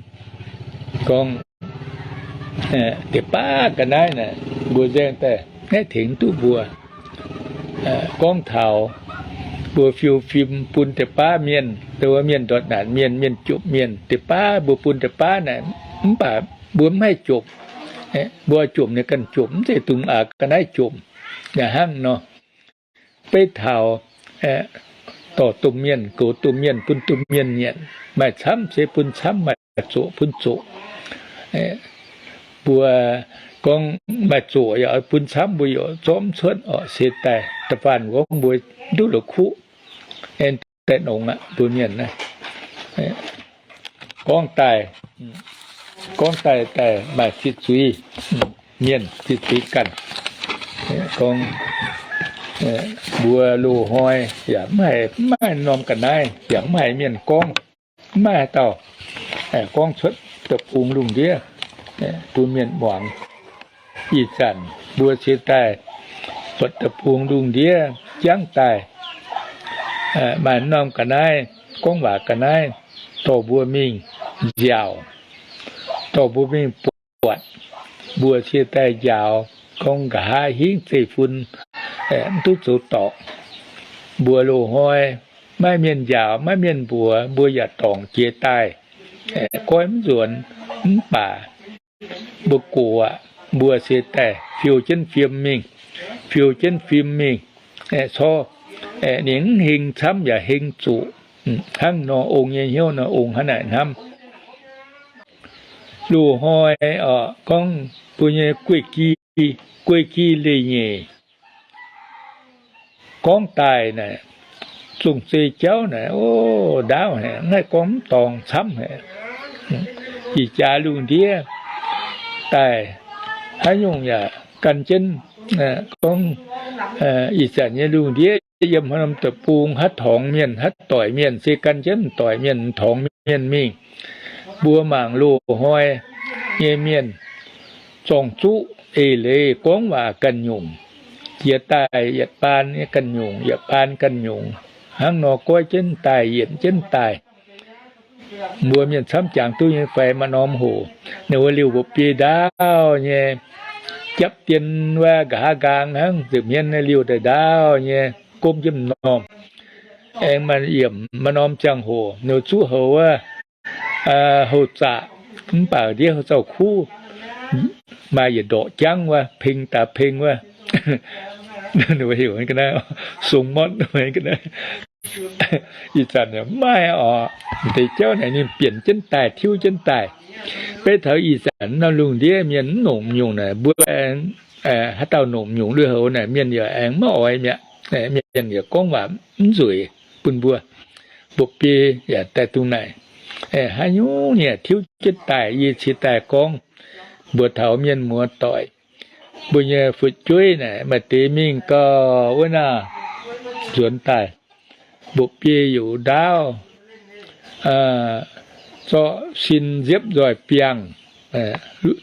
gorngv, deix baav ga'naaiv naaic mbuo nzaeng daaih naaiv tengx duqv mbuo. Gorngv taux mbuo fiou fim bun deix baav mienh, dongh mienh ndortv naanc mienh, mienh jomc mienh, deix baav mbuo bun deix baav naaic, mv baac mbuo mv haih jomc. Mbuo jomc ninh ganh jomc, mv zeiz dungx aax ga'naaiv jomc. Yaac hnangv nor, beiv taux dorh domh mienh, goux domh mienh, bun domh mienh nyanc, maaih camv se bun camv, maaih zoqc bun zoqc. Mbuo gorngv maaih zoqc yaac oix bun camv, mbuo yaac zorqv mv cuotv orqc. Se daaih da'faanh gorngv mbuo duqv la'kuqv, daaih nongx aqv mbuo mienh naaiv. Gorngv daaih, gorngv daaih daaih maaih citv zuiz, mienh citv zuiz ganh. Gorngv mbuo loz-hnoi yaac mv haiz, mv maaih norm ga'naaiv, yaac mv haiz mienh gorngv, mv maaih haaix dauh gorngv cuotv deic-bung lungh ndiev bun mienh muangx. Ih zanc mbuo ciex daaih buatc deic-bung lungh ndiev jangv daaih, maaih norm ga'naaiv, gorngv waac ga'naaiv, dorh mbuo mingh nziaauc, dorh mbuo mingh buatc. Mbuo ciex daaih njaaux gorngv nqa'haav hingv zeiv-fun mv duqv zoux dorngc. Mbuo loz-hnoi maiv mienh njaaux, maiv mienh mbuox, mbuo yaac dorngc jiex daaih, goiv mv nzuonx. Mv baac mbuo gox aqv, mbuo ciex daaih fiou jienv fim mingh, fiou jienv fim mingh, corc ninh mv heng camv yaac heng zuqc. Hnangv nor ong nyei hnyouv nor ong hnangv naaic hnamv. Loz-hnoi oc, gorngv mbuo nyei guei-gi, guei-gi leiz-nyeic gorngv daaih naaic, zong zei jauv naaic, o, ndaauv haic, mv haih gorngv mv dorngc camv haic. Ih jaax lungh ndiev daaih haaix nyungc yaac gan jienv gorngv, ih zanc nyei lungh ndiev yiem haaix norm deic-bung, haaix torngx mienh, haaix doic mienh, se gan jienv m'doic mienh, m'torngx mienh mingh. Mbuo mangc loz-hnoi nyei mienh, zorng-zuqv eix leiz gorngv waac ganh nyungc, jiex daaih yietc baan nyei ganh nyungc, yietc baan ganh nyungc, hnangv nor goiv jienv daaih, yienc jienv daaih. Mbuo mienh camv jangx duqv nyei fai? Maaih norm hoc ninh mbuo liuh mba'biei ndaauv nyei, japv dien wuov nqa'haav nqaang hnangv, nzipc hmien liuh daaih ndaauv nyei, gomv jienv m'normh. Aengx maaih yiemc maaih norm ziangh hoc ninh zuqv houx wuov, houx zaqc, mv baac ndiev houx zaux-kuv, maaih yietc ndorqc jangv wuov, peng daaih peng wuov, ninh mbuo heuc ga'naaiv song mortv. Ih zanc maiv oc. Deix jauv naaic ninh bieqc jienv daaih, tiuv jienv daaih. Beiv taux ih zanc norm lungh ndiev mienh mv nongc nyungc naaic, mbuo haaix dauh nongc nyungc lui-houx naaic, mienh yaac aengx maiv oix mi'aqv. Mienh yaac gorngv waac mv nzueic bun mbuo. Mba'biei yaac daaih dongh naaic. Haaix nyungc yaac tiuv jienv daaih. Yie cingx daaih gorngv mbuox taux mienh muoz-doic, mbuo nyei fu'jueiv naaic maaih deix mingh gauh wuov naaic nzuonx daaih, mba'biei youc ndaauv, zorqv sin nziepv nzoih biangh,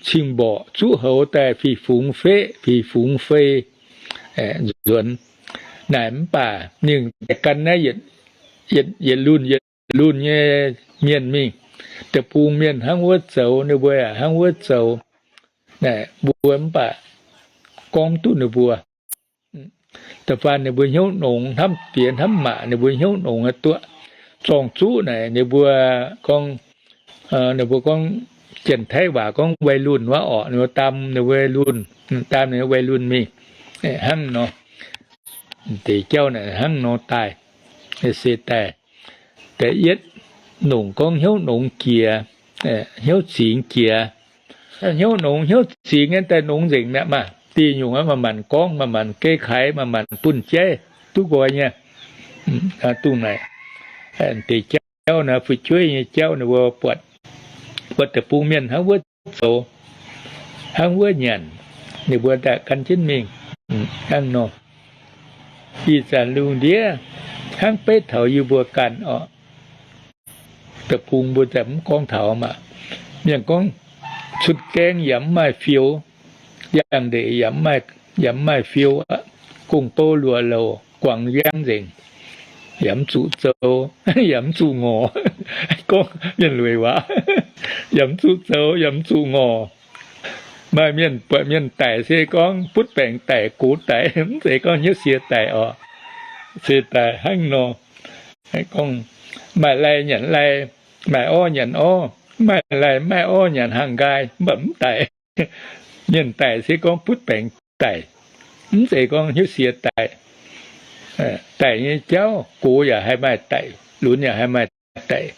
cing mborqc zuqv houx daaih fih fungx feqv fih fungx fei nzuonx. Naaic mv baac ninh daaih gan naaiv yietc lunh yietc lunh nyei mienh mingh. Deic-bung mienh hnangv wuov zoux, ninh mbuo yaac hnangv wuov zoux. Naaic mbuo mv baac gorngv duqv ninh mbuo. Da'faanh ninh mbuo hnyouv nongx, hnamv diex hnamv maac ninh mbuo hnyouv nongx duqv. Zorng-zuqv naaic ninh mbuo gorngv, ninh mbuo gorngv, Janx-Taiv waac gorngv วัยรุ่น wuov orqc, ninh mbuo daam ninh mbuo วัยรุ่น, daam ninh mbuo วัยรุ่น mingh. Hnangv nor, deix jauv naaic hnangv nor daaih, se daaih. Da'yietv, nongc gorngv hnyouv nongx jiex, hnyouv cingx jiex. Hnyouv nongx hnyouv cingx nyei daaih nongx nzengc mi'aqv maah. Diuh nyungc aqv, manc-manc gorngv, manc-manc geh kaaix, manc-manc bunh jeiv duqv nqoi nyei. Dongh naaic, deix jauv naaic, fu'jueiv nyei jauv ninh mbuo buatc, buatc deic-bung mienh hnangv wuov zoux, hnangv wuov nyanc, ninh mbuo daaih gan jienv mingh hnangv nor. Ih zanc lungh ndiev hnangv beiv taux yie mbuo ganh orqc. Deic-bung mbuo daaih mv gorngv taux maah. Mienh gorngv, cun gaeng yaac mv maaih fiou, yangh ndeic yaac mv maaih fiou, gong-bou luoqc louc guangc njang nzengc, yaac mv zuqc zoux, yaac mv zuqc ngorc. Gorngv mienh lueic waac, yaac mv zuqc zoux, yaac mv zuqc ngorc. Maaih mienh buatc mienh daic se gorngv butv baengc daic, gox daic, mv zeiz gorngv hnyouv sie daic orqc. Se daaih hnangv nor, gorngv maaih lai nyanc lai, maaih orv nyanc orv, maaih lai maaih orv nyanc hangh nqaai, mv baac mv daic. Mienh daic se gorngv butv baengc daic, mv zeiz gorngv hnyouv sie daic. Daic nyei jauv, gox yaac haih maaih daic, lunx yaac haih maaih daic.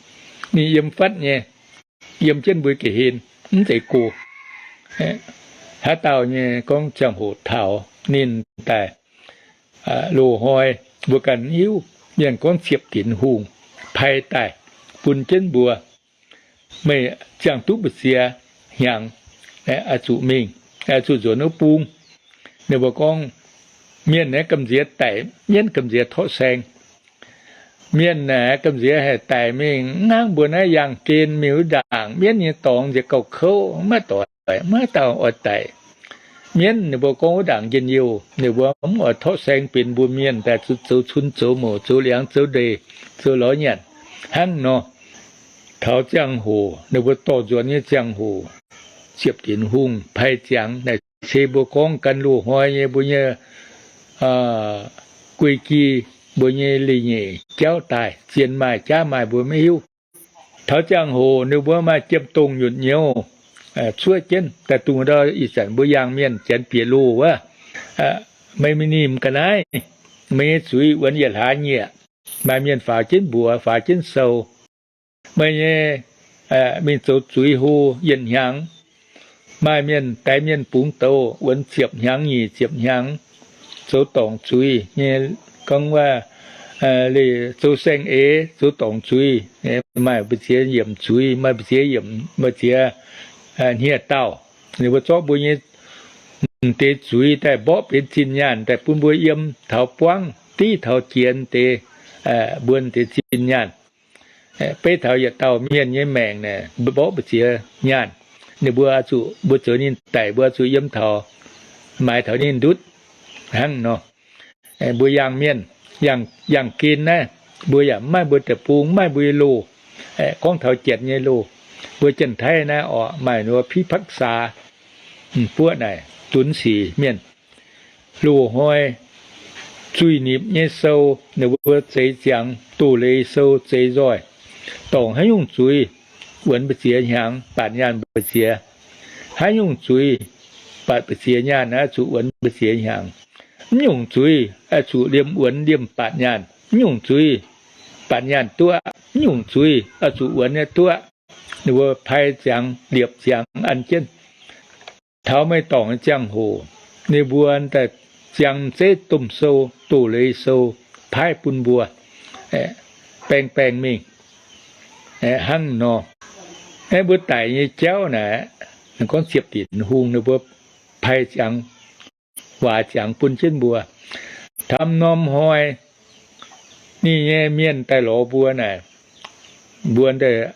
Ninh yiem fatv nyei, yiem jienv mbuo ga'hlen, mv zeiz gox. Haaix dauh nyei gorngv ziangh hoc taux ninh daaih, loz-hnoi mbuo ganh mv hiuv, mienh gorngv ziepc dinc hungh pai daaih bun jienv mbuo, meih ziangh duqv mbu'ziex hnyangx, oix zuqc mingh, oix zuqc nzuonx wuov bung. Ninh mbuo gorngv, mienh naaiv gamh nziex daic, mienv gamh nziex torqv saeng. Mienh naaiv gamh nziex haih daic mingh, mv hnangv mbuo naaiv yangh gen mingh wuov ndaangc, mienv nyei dorngx nziex gauh kouv, maiv doic, maiv dauh oix daic. Mienv ninh mbuo gorngv wuov ndaangc njien-youh, ninh mbuo mv oix torqv saeng benx mbuo mienh daaih zoux cun zoux mouc, zoux liangx zoux ndeic, zoux lorz nyanc hnangv nor. Taux ziangh hoc ninh mbuo dorh nzuonx nyei ziangh hoc, ziepc dinc hungh pai ziangx naaic se mbuo gorngv gan loz-hnoi nyei mbuo nyei guei-gi, mbuo nyei leiz-nyeic jauv daaih, zien maaih jaav maaih mbuo maiv hiuv. Taux ziangh hoc ninh mbuo maaih jiem-dongh nyutc nyouz cuoqv jienv daaih dungx ndau ih zanc mbuo yangh mienh janx bieqc loh wuov, meih mingh nimc ga'naaiv, meih nyei zuiz wuonx yietc hlaax nyieqc. Maaih mienh faaux jienv mbuox, faaux jienv sou. Meih nyei mingh zoux zuiz hlo yietc hnyangx. Maaih mienh, daix mienh bungx douz wuonx ziepc hnyangx nyic ziepc hnyangx, zoux dorngc zuiz nyei, gorngv wuov, zoux saeng-eix zoux dorngc zuiz, maaih mbu'ziex yiemc zuiz, maaih mbu'ziex yiemc, mbu'ziex hniev-daauh. Ninh mbuo zorqv mbuo nyei m'deix zuiz daaih mborqv benx zinh nyaanh daaih bun mbuo yiem taux buangv. div taux jiex deix, mbuo deix zinh nyaanh. Beiv taux yietc dauh mienh nyei maengc naaic mborqv mbu'ziex nyaanh. Ninh mbuo oix zuqc, mbuo zoux ninh daic, mbuo oix zuqc yiem taux, maaiz taux ninh ndutv hnangv nor. Mbuo yangh mienh, yangh gen naaiv, mbuo yaac mv maaih mbuo deic-bung, mv maaih mbuo nyei loh. Gorngv taux janx nyei loh, mbuo Janx-Taiv naaiv oc, maaih ninh mbuo พิพากษา, buoqv naaic dunx sic mienh. Loz-hnoi zuiz-nipc nyei sou, ninh mbuo zeix ziangx, doz-leiz sou zeix nzoih, dorngc haaix nyungc zuiz, wuonx mbu'ziex hnyangx, baatc nyaanh mbu'ziex. Haaix nyungc zuiz, baatc mbu'ziex nyaanh, oix zuqc wuonx mbu'ziex hnyangx. Mv nyungc zuiz oix zuqc liemh wuonx liemh baatc nyaanh. Mv nyungc zuiz, baatc nyaanh duqv. Mv nyungc zuiz oix zuqc wuonx nyei duqv. Ninh mbuo pai ziangx, liepc ziangx an jienv. Taux meih dorngc nyei ziangh hoc, ninh mbuo daaih ziangx zeiv domh sou, doz-leiz sou, paaiv bun mbuo baeng baeng mingh hnangv nor. Aeqv, mbuo daic nyei jauv naaic, gorngv ziepc dinc hungh ninh mbuo pai ziangx, waac ziangx bun jienv mbuo. Taux norm hnoi, ninh nyei mienh daaih lorz mbuo naaic, mbuo daaih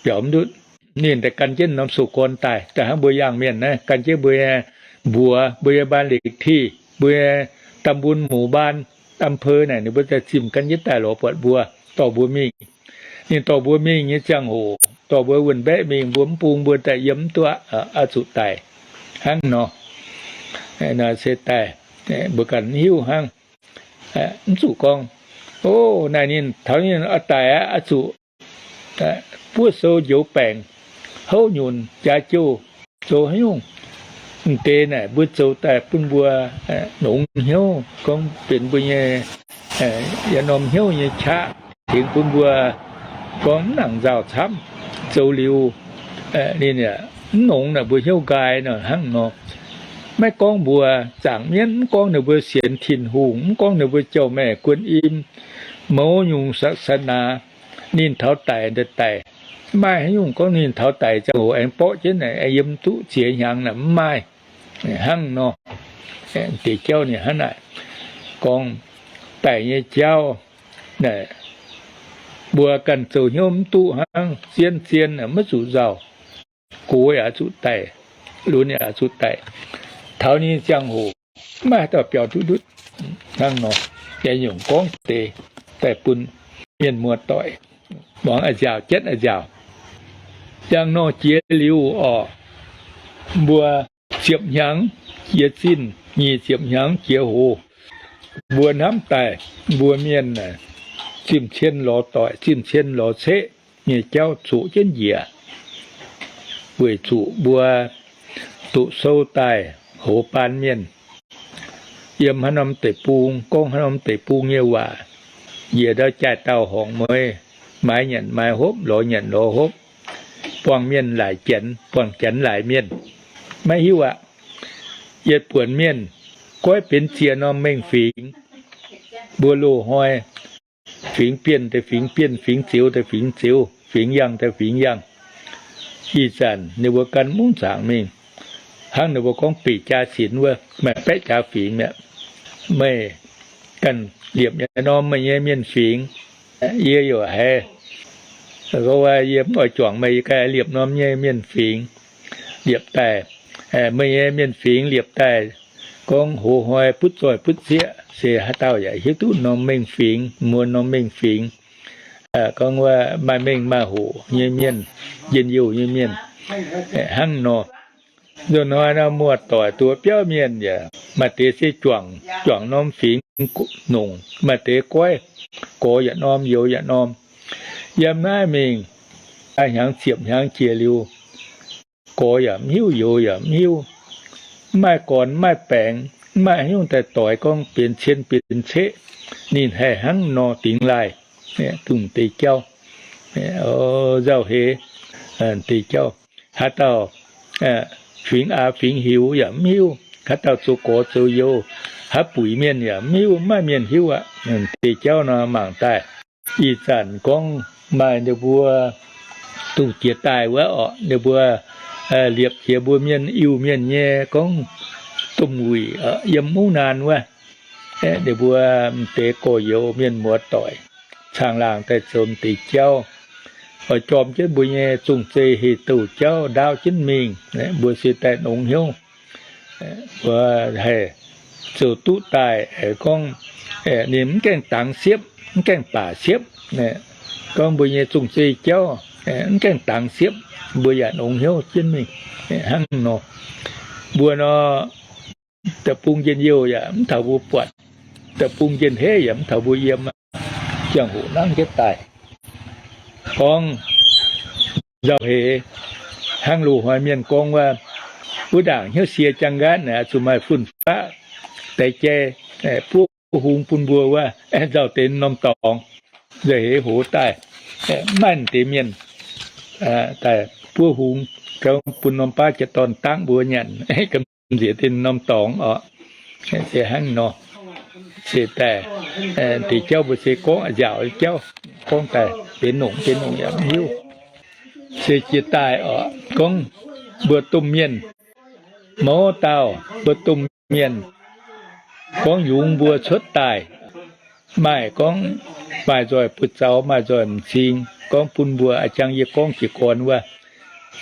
biaux mv ndutv. Ninh daaih gan jienv norm sou gorn daaih, daaih hnangv mbuo yangh mienh naaiv, gan jienv mbuo nyei mbuox, mbuo nyei บ้านเลขที่, mbuo nyei ตำบล หมู่บ้าน อำเภอ naaic, ninh mbuo daaih zimh gan jienv daaih lorz buatc mbuo, dorh mbuo mingh. Ninh dorh mbuo mingh nyei ziangh hoc, dorh mbuo wuonh mbaeqv mingh, mbuo mv bung, mbuo daaih yiem mv duqv, oix zuqc daic hnangv nor. Naaic se daaih, mbuo ganh mv hiuv hnangv. Mv zuqc gorngv, o, naaic ninh taux ninh oix daic aqv, oix zuqc buov sou njoux baengc, houv nyunc jaax jouh, zoux haaix nyungc. M'deix naaic mbuo zoux daaih bun mbuo nongx hnyouv, gorngv benx mbuo nyei yietc norm hnyouv nyei qaqv, tengx bun mbuo gorngv mv nangc nzauh camv, zoux liuz ninh yaac mv nongx naaic mbuo hnyouv nqaai nor hnangv nor. Maiv gorngv mbuo zaangc mienv, mv gorngv ninh mbuo sienx Tin-Hungh, mv gorngv ninh mbuo jauv-maeqv กวนอิม, mouz nyungc ศาสนา, ninh taux daic daaih daic. Mv maaih haaix nyungc gorngv ninh taux daic ziangh hoc aengx borqv jienv naaic aengx yiem duqv ziex hnyangx naaic, mv maaih hnangv nor. Deix jauv ninh hnangv naaic gorngv daic nyei jauv naaic, mbuo ganh zoux hnyouv mv duqv hnangv, zien-zien maiv zuqc nzauh. Gox yaac zuqc daic, lunx yaac zuqc daic. Taux ninh ziangh hoc maiv haaix dauh biaux duqv ndutv hnangv nor. Yaac nyungc gorngv deix daaih bun mienh muoz-doic muangx a'nziaauc jatv a'nziaauc. Yangh nor jiex liuz orqc, mbuo ziepc hnyangx jiex zinh, nyic ziepc hnyangx jiex hoz, mbuo hnamv daaih mbuo mienh zimh cien lorz doic, zimh cien lorz ceqv nyei jauv zoqc jienv njiec, weic zuqc mbuo doqc sou daaih hoz baan mienh, yiem haaix norm deic-bung gorngv haaix norm deic-bung nyei waac, njiec ndau jaaix dauh horngc mueiz, maaiz nyanc maaiz hopv, lorz nyanc lorz hopv, buangh mienh laaic janx, buangh janx laaic mienh, maiv hiuv aqv. Yietc buonc mienh goiv benx ziex norm mengh fingx. Mbuo loz-hnoi fingx Bienh daaih fingx Bienh, fingx Zioux daaih fingx Zioux, fingx Yangh daaih fingx Yangh. Ih zanc ninh mbuo gan mungv zaangc mingh, hnangv ninh mbuo gorngv beic jaax sinx wuov, maaih baeqv jaax fingx mi'aqv. Meih ganh liepc nyei norm meih nyei mienh fingx. Yie yaac haiz, yie mv oix juangc meih, yie ganh liepc norm nyei mienh fingx. Liepc daaih, meih nyei mienh fingx liepc daaih, gorngv hoz hnoi butv zoih butv zieqv se haaix dauh yaac hiuv duqv norm mengh fingx, muonz norm mengh fingx. Gorngv wuov maaih mengh maaih hoc nyei mienh, njien-youh nyei mienh, hnangv nor. Nzunc hnoi nor muoz-doic duqv biauv mienh yaac maaih deix se juangc, juangc norm fingx nongc, maaih deix goiv, gorx yietc norm youz yietc norm. Yiem naaiv mingh hnyangx ziepc hnyangx jiex liuz, gorx yaac mv hiuv, youz yaac mv hiuv, mv maaih gorn mv maaih baengx, mv maaih haaix nyungc daaih doix gorngv benx cien benx ceqv. Ninh haih hnangv nor dingx laaih, dongh deix jauv, nzauh heix deix jauv. Haaix dauh fingx aax fingx hiuv yaac mv hiuv, haaix dauh zoux gorx zoux youz, haaix buic mienh yaac mv hiuv, mv maaih mienh hiuv aqv. Deix jauv nor mangc daaih. Ih zanc gorngv maaih ninh mbuo dongh jiex daaih wuov orqc, ninh mbuo liepc jiex mbuo mienh Iu-Mienh nyei gorngv domh wuic yiem mungv naan wuov. Ninh mbuo m'deix gorx-youz mienh muoz-doic caangh laangh daaih zoux m'deix jauv, oix jorm jienv mbuo nyei zong-zei heh douh jauv ndaauv jienv mingh. Mbuo se daaih nongx hnyouv, mbuo haih zoux duqv daaih gorngv ninh mv gaengh dangx siepv, mv gaengh baac siepv. Gorngv mbuo nyei zong-zei jauv mv gaengh dangx siepv, mbuo yaac nongx hnyouv jienv mingh hnangv nor. Mbuo nor, deic-bung njien-youh yaac mv taux mbuo buatc, deic-bung njien-heiv yaac mv taux mbuo yiem. Ziangh hoc nangv jienv daaih, gorngv nzauh heix, hnangv loz-hnoi mienh gorngv wuov, wuov ndaangc hnyouv sie jaang nqaatv naaic zuqc maaih fun-faqv daix jai buov hung bun mbuo wuov, nzauh deix norm dorngx, nzauh heix hoz daaih, maiv maaih deix mienh daaih buov hung, gorngv bun norm baav jiex dorn dangv mbuo nyanc, gamh nziex deix norm dorngx oc. Se hnangv nor, se daaih deix jauv mbuo se gorngv a'nziaauc jauv, gorngv daaih benx nongc benx nongc yaac mv hiuv. Se jiex daaih oc, gorngv mbuo domh mienh, mouz dauh mbuo domh mienh, gorngv yungz mbuo cuotv daaih, maaih gorngv maaih nzoih buoz-zaux, maaih nzoih m'zing, gorngv bun mbuo a'jang yie gorngv jiez gorn wuov,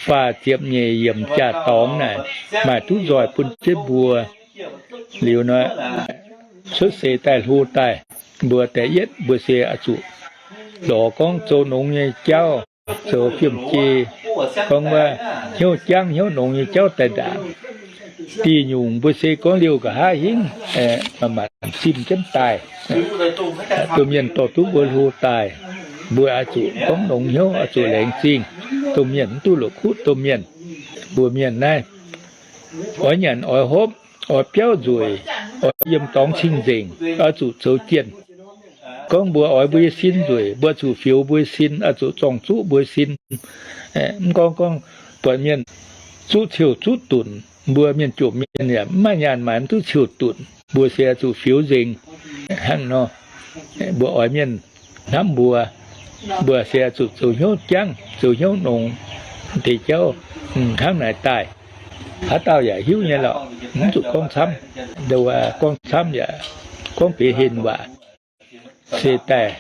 faah ziepc nyeic yiemc jaa-dorngx naaic, maaih duqv nzoih bun jienv mbuo. Liuz nor, cuotv seix daaih hlo daaih, mbuo da'yietv mbuo se oix zuqc lorz gorngv zoux nongx nyei jauv, zoux fiem-jei, gorngv wuov hnyouv jangv hnyouv nongx nyei jauv daaih ndaangc. Diuh nyungc mbuo se gorngv liouh nqa'haav hingv, manc-manc zimh jienv daaih. Domh mienh dorh duqv mbuo hlo daaih, mbuo oix zuqc gorngv nongx hnyouv, oix zuqc laengz zingh domh mienh, mv duqv la'kuqv domh mienh. Mbuo mienh naaiv oix nyanc oix hopv, oix biauv nzueic, oix yiem dorngx cing-nzengc, oix zuqc zoux jienh. Gorngv mbuo oix mbuo nyei sin nzueic, mbuo zuqc fioux mbuo nyei sin, oix zuqc zorng-zuqv mbuo nyei sin. Mv gorngv gorngv buatc mienh zuqv ciouv zuqv dunc, mbuo mienh jomc mienh yaac mv maaih nyaanh maaiz mv duqv ciouv dunc, mbuo se zuqc fioux nzengc. Hnangv nor, mbuo oix mienh hnamv mbuo, mbuo se zuqc zoux hnyouv jangv, zoux hnyouv nongx deix jauv hnangv naaic daaih. Haaix dauh yaac hiuv nyei lorqc, mv zuqc gorngv camv. Gorngv camv yaac gorngv benx henh waac. Se daaih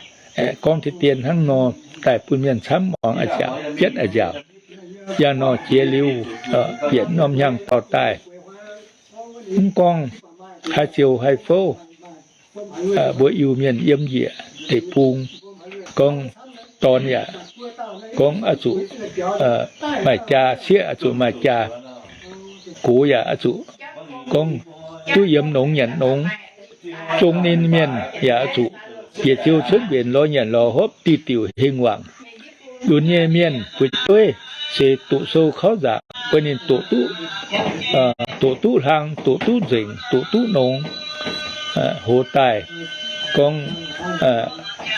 gorngv deix dien hnangv nor daaih bun mienh camv muangx a'nziaauc, jienv a'nziaauc. Yangh nor jiex liuz, bieqc norm hnyangx-daauh daaih, mv gorngv haaix ziouc haaix fouv, mbuo Iu-Mienh yiem njiec deic-bung, gorngv dorn yaac gorngv oix zuqc maaih jaa, sieqv oix zuqc maaih jaa, gox yaac oix zuqc gorngv duqv yiem nongx nyanc nongx. Zong ninh mienh yaac oix zuqc bieqc ziou cuotv nquenc lorz nyanc lorz hopv, diuh diuc hingh wangc. Lunx nyei mienh fu'jueiv se doqc sou kauv nzaangc, bun ninh doqc duqv, doqc duqv hlang, doqc duqv nzengc, doqc duqv nongx, hoz daaih gorngv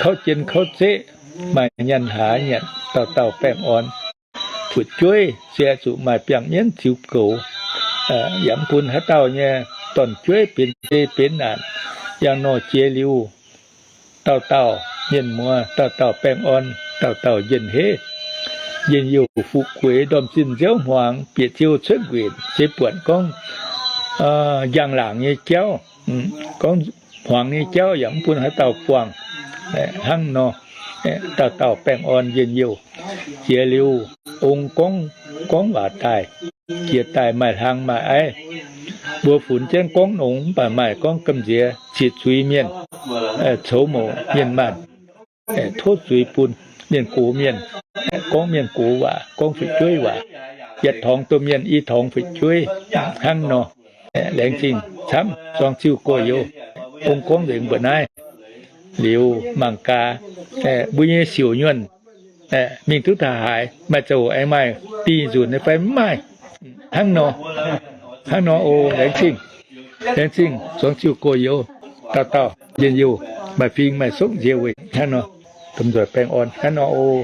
kauv jien kauv zeqv, maaih nyanc haaix nyanc, dauh dauh baengh orn. Fu'jueiv se oix zuqc maaih biangh mienv ziux goux, yaac mv bun haaix dauh nyei dorn-jueiv benx zei benx naanc. Yangh nor jiex liuz, dauh dauh mienh muoz, dauh dauh baengh orn, dauh dauh njien-heiv, njien-youh fu'jueiv, ndorm zinh nziouv hmuangx, bieqc ziou cuotv nquenc se buatc gorngv njang-laangc nyei jauv, gorngv hmuangx nyei jauv yaac mv bun haaix dauh buangh. Hnangv nor, dauh dauh baengh orn njien-youh. Jiex liuz, ong gorngv, gorngv waac daaih, jiex daaih maaih hlang maaih aiv. Mbuo funx jienv gorngv nongx mv baac maaih gorngv gamh nziex zieqc zuiz mienh, coux mouc mienh maanh, tov zuiz bun mienh gox mienh, gorngv mienh gox waac, gorngv fu'jueiv waac, yietc torngx domh mienh i torngx fu'jueiv. Hnangv nor, laengz zingh camv zuangx ziuh gorx-youz. Ong gorngv nzengc mbuoqc naaiv. Liuz mangc gaax, mbuo nyei siouc nyuonh mingh duqv taux haaix, maaih zoux aengx maaih dingh nzunc nyei fai mv maaih? Hnangv nor, hnangv nor oc. Laengz zingh, laengz zingh zuangx ziuh gorx-youz. Dauh dauh njien-youh, maaih fing maaih sokv nziex weic hnangv nor, domh nzoih baengh orn hnangv nor oc.